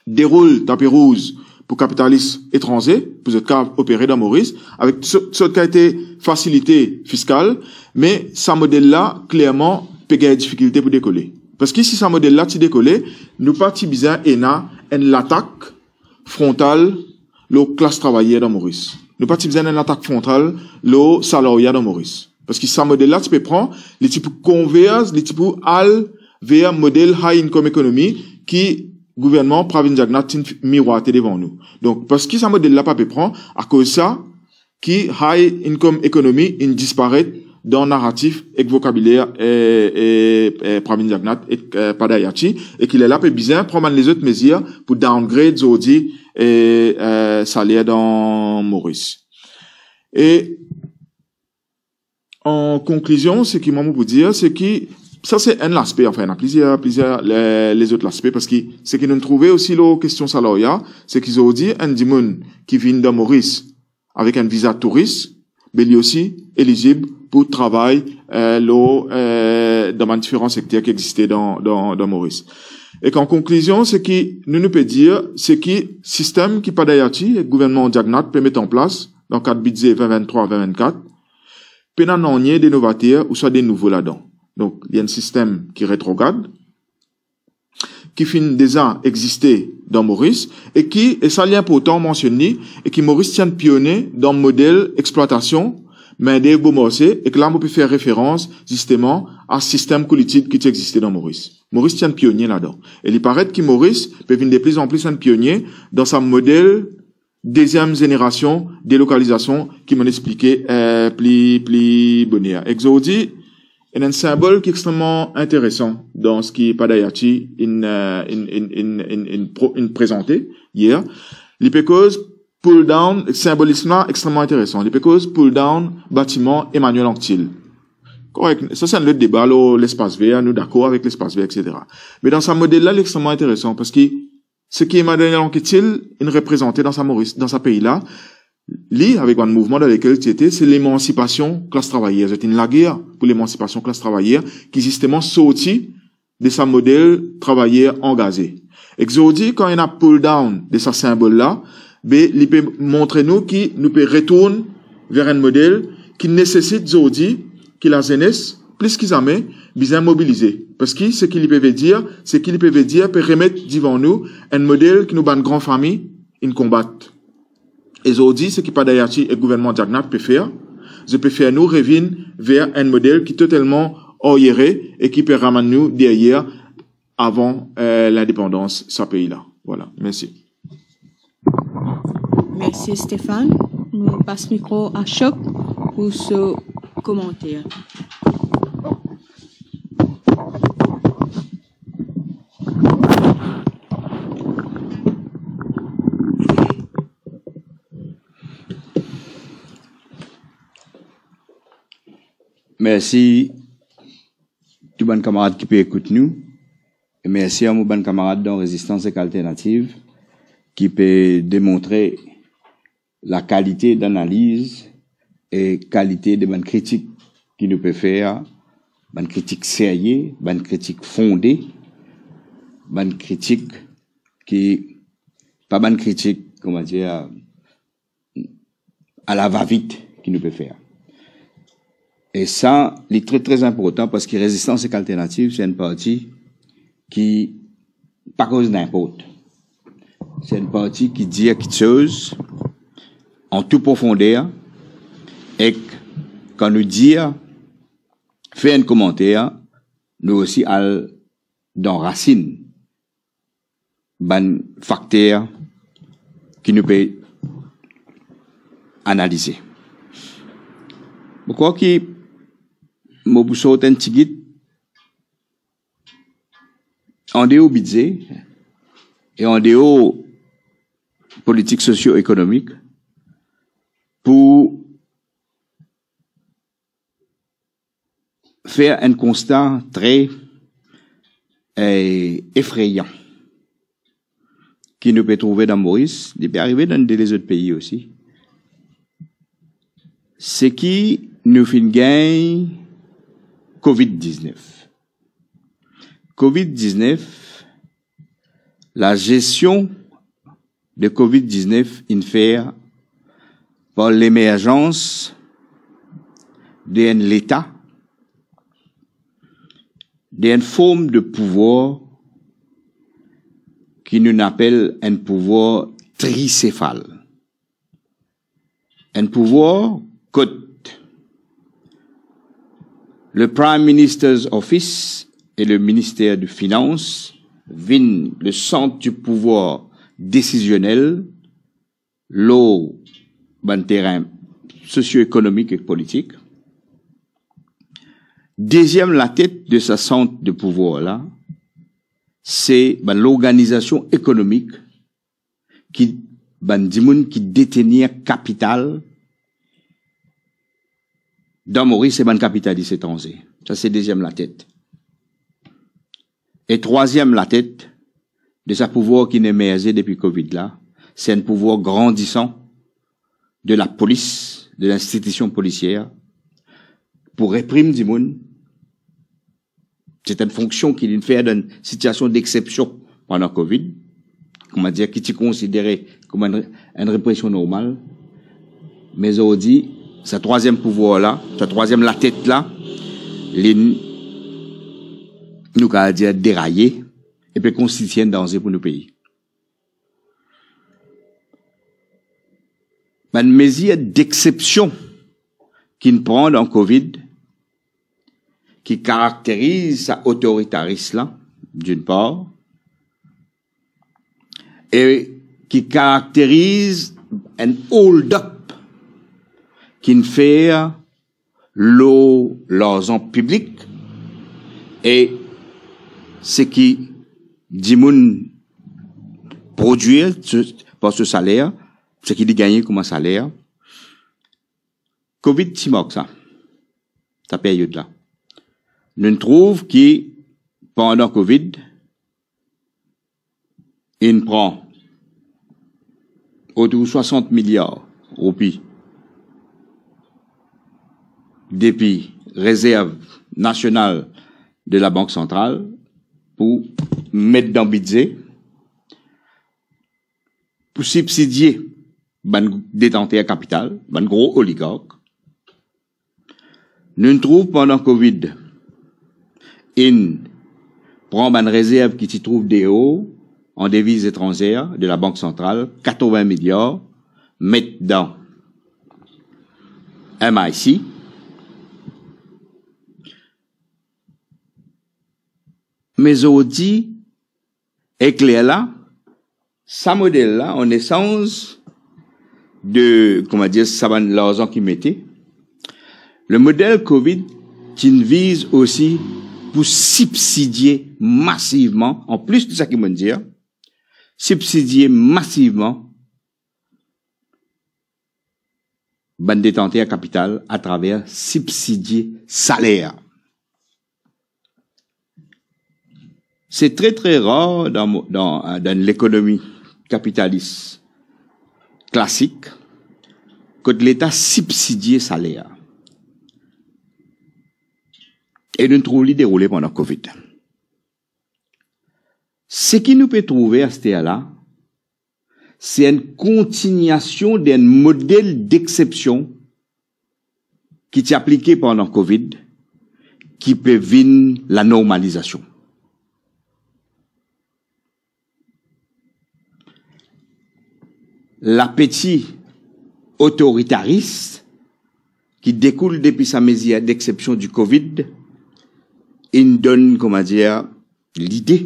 deroul tapi rouz pou kapitalis etranze, pou zot kapav opere dan Moris, avek so-, sort kalite fasilite fiskal, me sa model la, klerman, pe gagn difikilte pou dekole. Parski si sa model la ti dekole, nou pa ti bizin ena enn latak frontal lor klas travayer dan Moris. Nou pa ti bizin enn latak frontal lor salarye dan Moris. Parski sa model la ti pe pran, li ti pou konverz, li ti pou al ver model high income economy ki gouvernman Pravind Jugnauth ti mirwate devan nou. Donk, parski sa model la pa pe pran, akoz sa, ki high income economy inn disparet dan naratif ek vokabiler, eh, eh, eh, Pravind Jugnauth ek, eh, Padayachee, e ki lerla pe bizin pran bann lezot mezir pou downgrade zordi, eh, eh, saler dan Moris. E an konklizion, seki mwa mo pou dir, se ki sa se enn laspe, anfin, ena plizier, plizier le-, lezot laspe, parski seki nou trouve osi lor kestion salarye, se ki zordi enn dimoun ki vinn dan Moris avek enn viza touris, be li osi elizib pou travay, eh, lor, eh, dan bann diferan sekter ki existe dan, dan, dan Moris. Ek an konklizion, seki nou, nou pe dir, seki sistem ki Padayachee ek gouvernman Jugnauth pe met an plas dan kad bidze vin vinn-trwa vin vinn-kat, pena nanye de novater ouswa de nouvo ladan. Donk, li enn sistem ki retrograd, ki finn deza existe dan Moris, e ki, e sa li inportan mansionn li, e ki Moris ti enn pionie dan model explwatasion mindev bomarse, e ki la mo pe fer referans, zisteman, a sistem koulitid ki ti existe dan Moris. Moris ti enn pionie ladan. E li paret ki Moris pe vinn de plis an plis enn pionie dan sa model deziem zenerasion delokalizasion ki mo'nn explike, eh, pli, pli boner. Ek zordi, ena enn sinbol ki extreman interesan dan seki Padayachee inn, eh, inn, inn, inn, inn, inn pro-, inn prezante yer. Li pe koz pull down, sinbolism la extreman interesan. Li pe koz pull down batiman Emmanuel Anquetil. Korek, sa se enn lot deba lor lespas ver, nou dakor avek lespas ver, et cetera. Me dan sa model la, li extreman interesan, parski seki Emmanuel Anquetil inn reprezante dan sa Moris, dan sa pei la, li, avek bann mouvman dan lekel li ti ete, se lemansipasion klas travayer. Zot inn lager pou lemansipasion klas travayer, ki zisteman sorti de sa model travayer angaze. Ek zordi, kan ena pull down de sa sinbol la, be, li pe montre nou ki nou pe retourn ver enn model ki nesesit zordi ki lazenes, plis ki zame, bizin mobilize. Parski seki li pe ve dir, seki li pe ve dir, pe remet divan nou enn model ki nou bann gran fami inn konbat. E zordi, seki Paddayati ek gouvernman Jagannath pe fer, zot pe fer nou revinn ver enn model ki totalman aryere e ki pe ramenn nou deryer avan, eh, lindepandans sa pei la. Vwala, mersi. Mersi, Stéphane. Nou pas mikro a Ashok pou so komanter. Mersi tou bann kamarad ki pe ekout nou. E mersi a mo bann kamarad dan Rezistans ek Alternativ ki pe demontre lakalite danaliz e kalite de bann kritik ki nou pe fer, bann kritik serye, bann kritik fonde, bann kritik ki, pa bann kritik, kouma dir, a la va-vit ki nou pe fer. E sa, li tre, tre inportan, parski Rezistans ek Alternativ, se enn parti ki pa koz ninport. Se enn parti ki dir kiksoz an tou profonder, ek kan nou dir, fer enn komanter, nou osi al dan rasinn bann fakter ki nou pe analize. Mo krwar ki mo pou sort enn tigit andeor bidze e andeor politik sosio-ekonomik pou fer enn konsta tre, eh, efreyan ki nou pe trouve dan Moris, li pe arive dan de lezot pei osi. Seki nou finn gagn covid diznef. Covid diznef, lazestion de covid diznef inn fer par lemerzans de enn Leta, de enn form de pouvwar ki nou apel enn pouvwar trisefal. Enn pouvwar kot le Prime Minister's Office e le Minister de Finans vinn le sant di pouvwar desizionel lor bann terin sosio-ekonomik ek politik. Deziem latet de sa sant de pouvwar la, se bann lorganizasion ekonomik ki, bann dimoun ki detenir kapital dan Moris e bann kapitalis etranze. Sa se deziem latet. E trwaziem latet de sa pouvwar ki emerze depi covid la, se enn pouvwar grandisan de lapolis, de linstitision polisier, pou reprim dimoun. Se enn fonksion ki linn fer dan sitiasion dexepsion pandan covid, kouma dir, ki ti konsidere kouma enn, enn represion normal. Me zordi, sa trwaziem pouvwar la, sa trwaziem latet la, linn, nou kapav dir, deraye e pe konstitie enn danze pou nou pei. Bann mezir dexepsion ki'nn pran dan covid, ki karakteriz sa otoritaris la, d'une part, e ki karakteriz enn hold-up ki'nn fer lor larzan piblik e seki dimoun prodwir par so saler, seki li gagne kouma saler. Covid ti mark sa, sa period la. Nou'nn trouv ki pandan covid, inn pran otour swasant miliar roupi depi rezerv nasional de Labank Santral pou met dan bidze, pou sibsidie bann detanter kapital, bann gro oligark. Nou'nn trouv pandan covid, inn pran bann rezerv ki ti trouv deor, an deviz etranzer de la Bank Santral, katrovin miliar, met dan M I C. Me zordi, ekler la, sa model la, an esanz de, kouma dir, sa bann larzan ki mete, le model covid ti viz osi pou sibsidie masivman, an plis de sa ki mo'nn dir, sibsidie masivman bann detanter kapital atraver sibsidie saler. Se tre, tre rar dan, dan, dan lekonomi kapitalis klasik kot Leta sibsidie saler. E nou trouv li deroule pandan covid. Seki nou pe trouve aster la, se enn kontignasion de enn model deksepsion ki ti aplike pandan covid, ki pe vinn lanormalizasion. Lapeti otoritaris ki dekoul depi sa mezir deksepsion di covid, inn donn, kouma dir, lide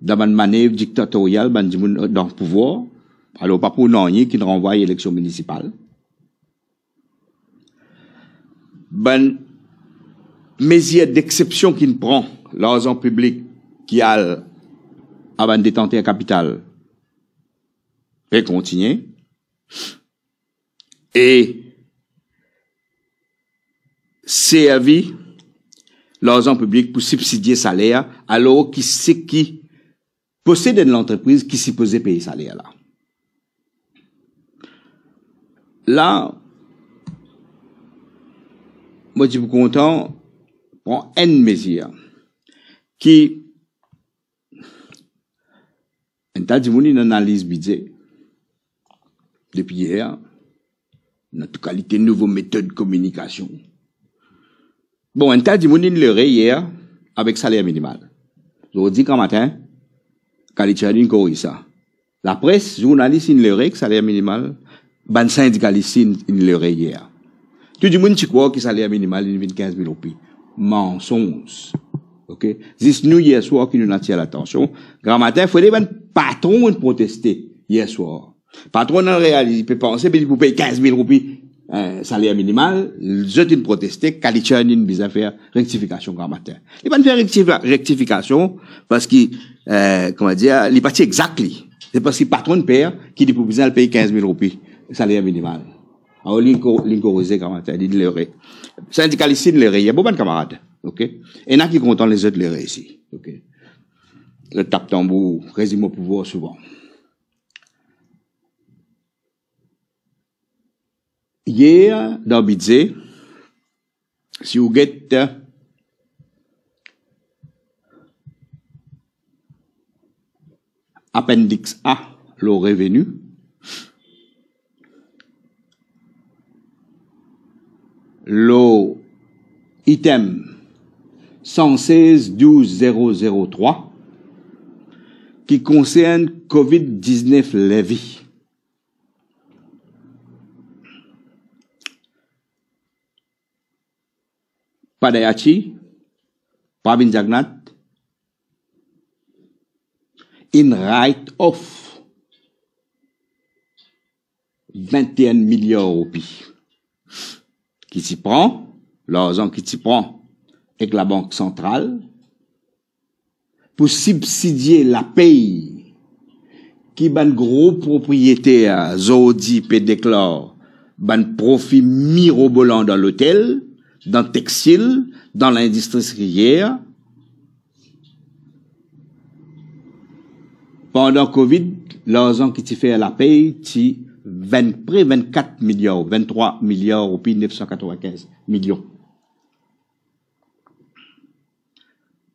dan bann manev diktatoryal bann dimoun dan pouvwar, alor pa pou nanye ki'nn ranvway eleksion minisipal. Bann mezir deksepsion ki'nn pran larzan piblik ki al a bann detanter kapital pe kontigne. E servi larzan piblik pou sibsidie saler, alor ki seki posed enn lantrepriz ki sipoze pey saler la. La, mo ti pou kontan pran enn mezir ki enn ta dimoun inn analiz bidze depi yer, ena tou kalite nouvo metod kominikasion. Bon, enn ta dimoun inn lere yer avek saler minimal. Zordi gramatin, Kalichard inn koriz sa. Lapres, zournalis inn lere ki saler minimal, bann sindikalis inn, inn lere yer. Tou dimoun ti krwar ki saler minimal inn vinn kinz mil roupi. Mansonz. Ok? Zis nou yer swar ki nou'nn atir latansion. Gramatin, fode bann patron inn proteste yer swar. Patron inn realize, pe panse, pe dir pou pey kinz mil roupi, eh, saler minimal, zot inn proteste, Kalichard inn bizin fer rektifikasion gramatin. Li pa'nn fer rektifi-, rektifikasion parski, eh, kouma dir, li pa ti exak li. Se parski patron per ki li pou bizin al pey kinz mil roupi saler minimal. Alor li ko-, li korize gramatin, li lere. Sindikalis inn lere yer, bon bann kamarad, ok? Ena ki kontan lezot lere isi, ok? Zot tap tanbour, rezim o pouvwar souvan. Yer, dan bidze, si ou get Appendix A lor reveni, lor item san sez douz zero zero trwa, ki konsern covid diznef levy. Padayachee, Pravind Jugnauth, inn write off vinte et un miliar roupi ki ti pran, larzan ki ti pran ek Labank Santral, pou sibsidie lapey ki bann gro propriyeter zordi pe deklar bann profi mirobolan dan lotel, dan textil, dan lindistri sikriyer. Pandan covid, larzan ki ti fer lapey ti vinn pre vinn-kat miliar, vinn-trwa miliar roupi, nef san katrovin-kinz milion.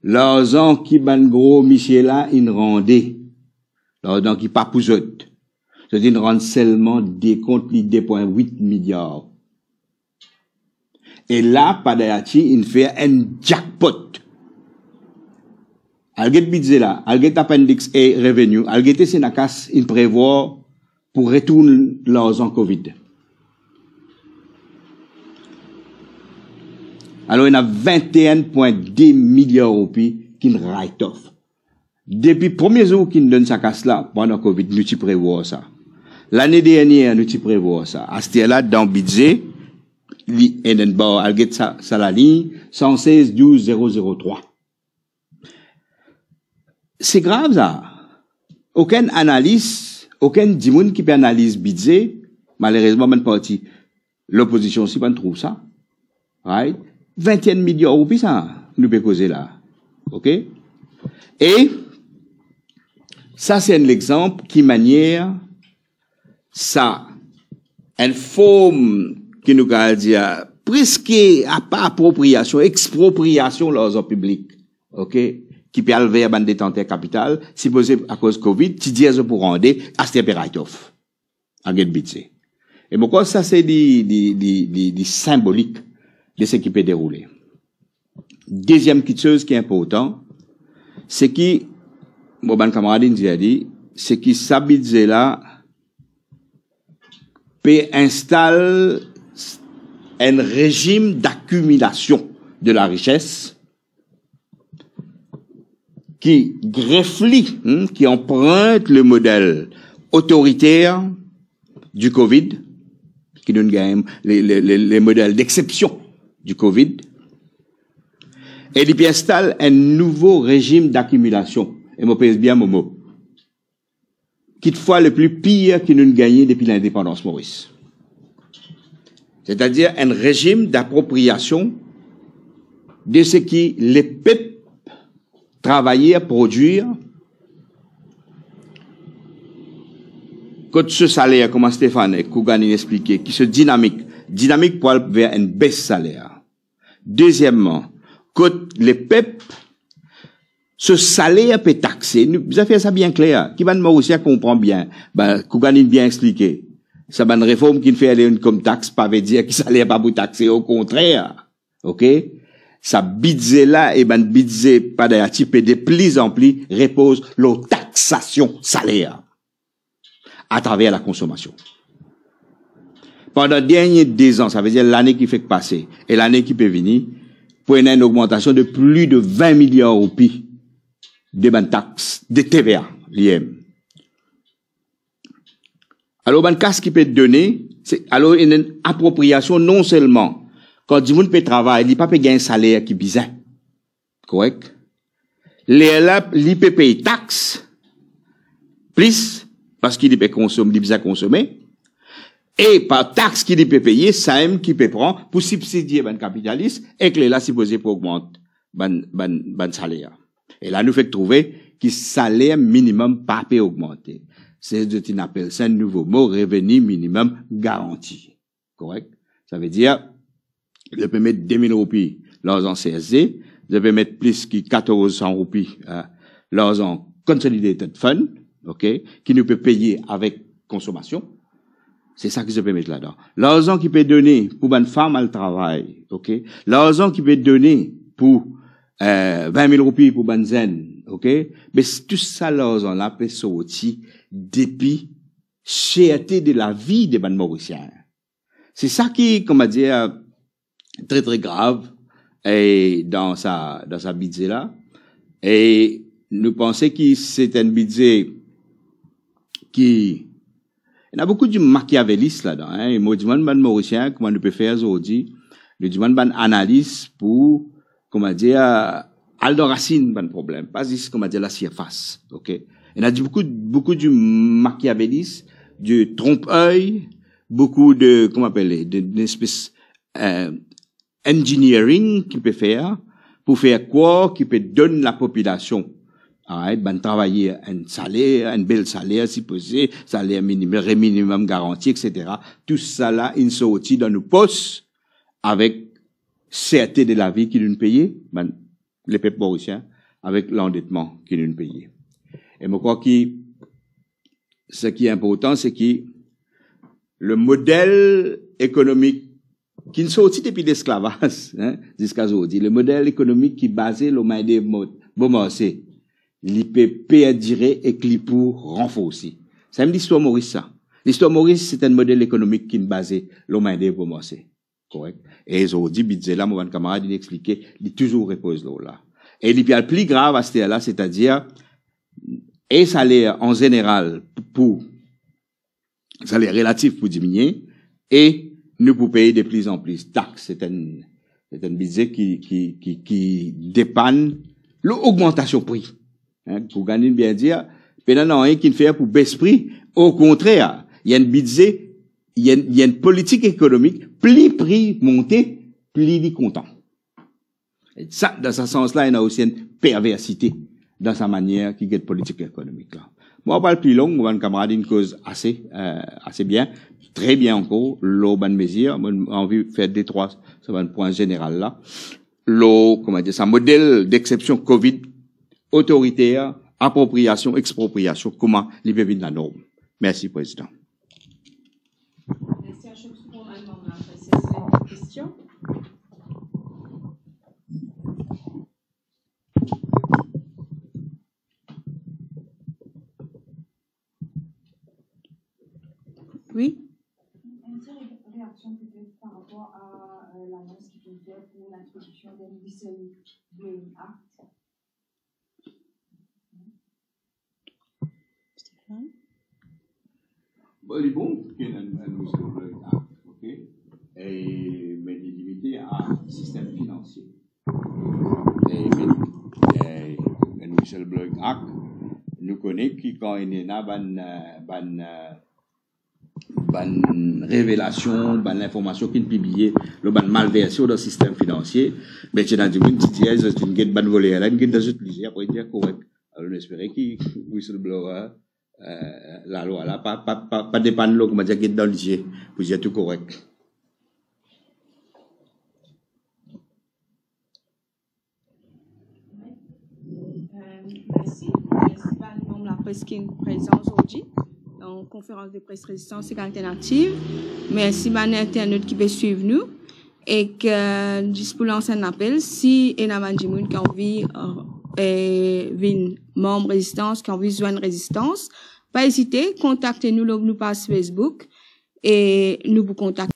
Larzan ki bann gro misie la inn rande, larzan ki pa pou zot, zot inn rann selman dekont li de pwin wit miliar. E la, Padayachee inn fer enn jackpot. Al get bidze la, al get Appendix A, Revenue, al gete si ena kas inn prevwar pou retourn larzan COVID. Alor, ena vinte-enn pwin de miliar roupi ki'nn write off. Depi premie zour ki'nn donn sa kas la, pandan COVID, nou ti prevwar sa. Lane dernier, nou ti prevwar sa. Aster la, dan bidze, li, ena enn bar, al get sa, sa laliny, san sez douz zero zero trwa. Se grav sa. Okenn analis, okenn dimoun ki pe analiz bidze, malerezman, bann parti lopozision osi pa'nn trouv sa. Right? Vinte-enn miliar roupi sa, nou pe koze la. Ok? E sa, se enn lexanp ki manier sa, enn form ki nou kapav dir, preske apa apropriasion, expropriasion larzan piblik, ok, ki pe al ver bann detanter kapital, sipoze akoz COVID, ti dir zot pou rande, aster pe write off. Al get bidze. E mo krwar sa se li, li, li, li, li sinbolik de seki pe deroule. Deziem kitsoz ki inportan, se ki, mo bann kamarad inn dir li, se ki sa bidze la pe instal enn rezim dakimilasion de larises ki gref li, hmm, ki anprint le model otoriter di COVID, ki nou gagn le, le, le, le model d'exception di COVID, e li pe instal enn nouvo rezim dakimilasion. E mo pez bien mo mo. Kitfwa le pli pir ki nou gagne depi lindepandans Moris. Setadir enn rezim dapropriasion de seki lepep travayer, prodwir, kot so saler, kouma Stéphane ek Kougan inn explike, ki so dinamik, dinamik pou al ver enn bes saler. Dezieman, kot lepep, so saler pe takse, nou bizin fer sa bien kler, ki bann Morisien konpran bien, ba, Kougan inn bien explike, sa bann reform ki'nn fer le income tax pa vedir ki saler pa pou takse, okontrer, ok? Sa bidze la e bann bidze par dayati pe de pli an pli repoz lor taksasion saler atraver lakonsomasion. Pandan dernie de zan, savedir lane ki fek pase e lane ki pe vini, pou ena enn ogmantasion de pli de vin miliar roupi de bann tax, de T V A, li mem. Alor, bann kas ki pe done, se, alor, ena enn apropriasion non selman kan dimoun pe travay, li pa pe gagn saler ki bizin. Korek? Lerla, li pe pey tax plis, parski li pe konsom-, li bizin konsome, e par tax ki li pe peye, samem ki pe pran pou sibsidie bann kapitalis, ek lerla sipoze pou ogmant bann, bann, bann saler. E la nou fek trouve ki saler minimem pa pe ogmante. Se zot inn apel sa enn nouvo mo, reveni minimem garanti. Korek? Savedir, zot pe met de mil roupi larzan C S G, zot pe met plis ki katorz san roupi, eh, larzan Consolidated Fund, ok, ki nou pe peye avek konsomasion. Se sa ki zot pe met ladan. Larzan ki pe done pou bann fam al travay, ok? Larzan ki pe done pou, eh, vin mil roupi pou bann zenn, ok? Me s-, tou sa larzan la pe sorti depi cherte de lavi de bann Morisien. Se sa ki, kouma dir, tre, tre grav, e, dan sa, dan sa bidze la. E nou panse ki se enn bidze ki, ena boukou de makiavelis ladan, hein. E mo dimann bann Morisien, kouma nou pe fer zordi, nou dimann bann analis pou, kouma dir, al dan rasinn bann problem, pa zis, kouma dir, lasirfas, ok? Ena di boukou, boukou de makiavelis, de tronpey, boukou de, kouma apele, de, de espes, eh, engineering ki pe fer, pou fer krwar ki pe donn lapopilasion, alright, bann travayer, enn saler, enn bel saler, sipoze, saler minimem, re-, minimem garanti, et cetera. Tou sa la, inn sorti dan nou pos avek serte de lavi ki nou'nn peye, bann, lepep morisien, avek landetman ki nou'nn peye. E mo krwar ki seki inportan, se ki le model ekonomik ki'nn sorti depi lesklavaz, hein, ziska zordi, le model ekonomik ki baze lor maindev mo-, bon marse, Li pe perdire ek li pou ranforse. Sa mem listwar Moris sa. Listwar Moris, se enn model ekonomik ki baze lor maindev pou marse. Korek? E zordi, bidze la, mo bann kamarad, inn explike, li touzour repoz lor la. E li pe al pli grav aster la, setadir, e saler an zeneral pou, saler relatif pou diminie, e nou pou pey de pli an pli tax. Se enn, se enn bidze ki, ki, ki, ki depann lor ogmantasion pri. Hein, pou gagn bien dir, pena nanye ki'nn fer pou bes pri. Okontrer, li enn bidze, li enn, li enn politik ekonomik, pli pri monte, pli li kontan. E sa, dan sa sans la, ena osi enn perversite dan sa manier ki get politik ekonomik la. Mo pa pral pli long, mo bann kamarad inn koz ase, eh, ase bien, tre bien ankor, lor bann mezir. Mo anvi fer de trwa, sa bann pwin zeneral la. Lor, kouma dir sa, model d'exception covid, otoriter, apropriasion, expropriasion, kouma li pe vinn lanorm. Mersi, Prezidan. Mersi. Aster nou pou pran bann manm la, si ena kestion. Wi. Enn ti re-, reaksion petet par rapor a, euh, lanons ki finn fer pou lintrodiksion enn Whistleblowing Act. Stéphane? Bon, li bon, ki ena enn, enn Whistleblowing Act, ok? E, me li limite a sistem finansie. E, me, e, enn Whistleblowing Act, nou kone ki kan ena bann, eh, bann, eh, bann revelasion, bann linformasion ki'nn pibliye lor bann malversion dan sistem finansie, be ti ena dimoun ti dir, "Eh, zot inn get bann voler la, inn get dan zot lizie," apre dir, "Korek." Alor, nou espere ki whistleblower, eh, lalwa la pa, pa, pa, pa depann lor, kouma dir, get dan lizie, pou dir tou korek. Euh, mersi. Mersi bann manm lapres ki prezan zordi dan konferans de pres Rezistans Segal Alternativ. Mersi bann internot ki pe swiv nou. Ek, euh, zis pou lans enn apel, si ena bann dimoun ki anvi, euh, euh, vinn manm Rezistans, ki anvi zwenn Rezistans, pa ezite, kontakte nou lor nou paz Facebook e nou pou kontakte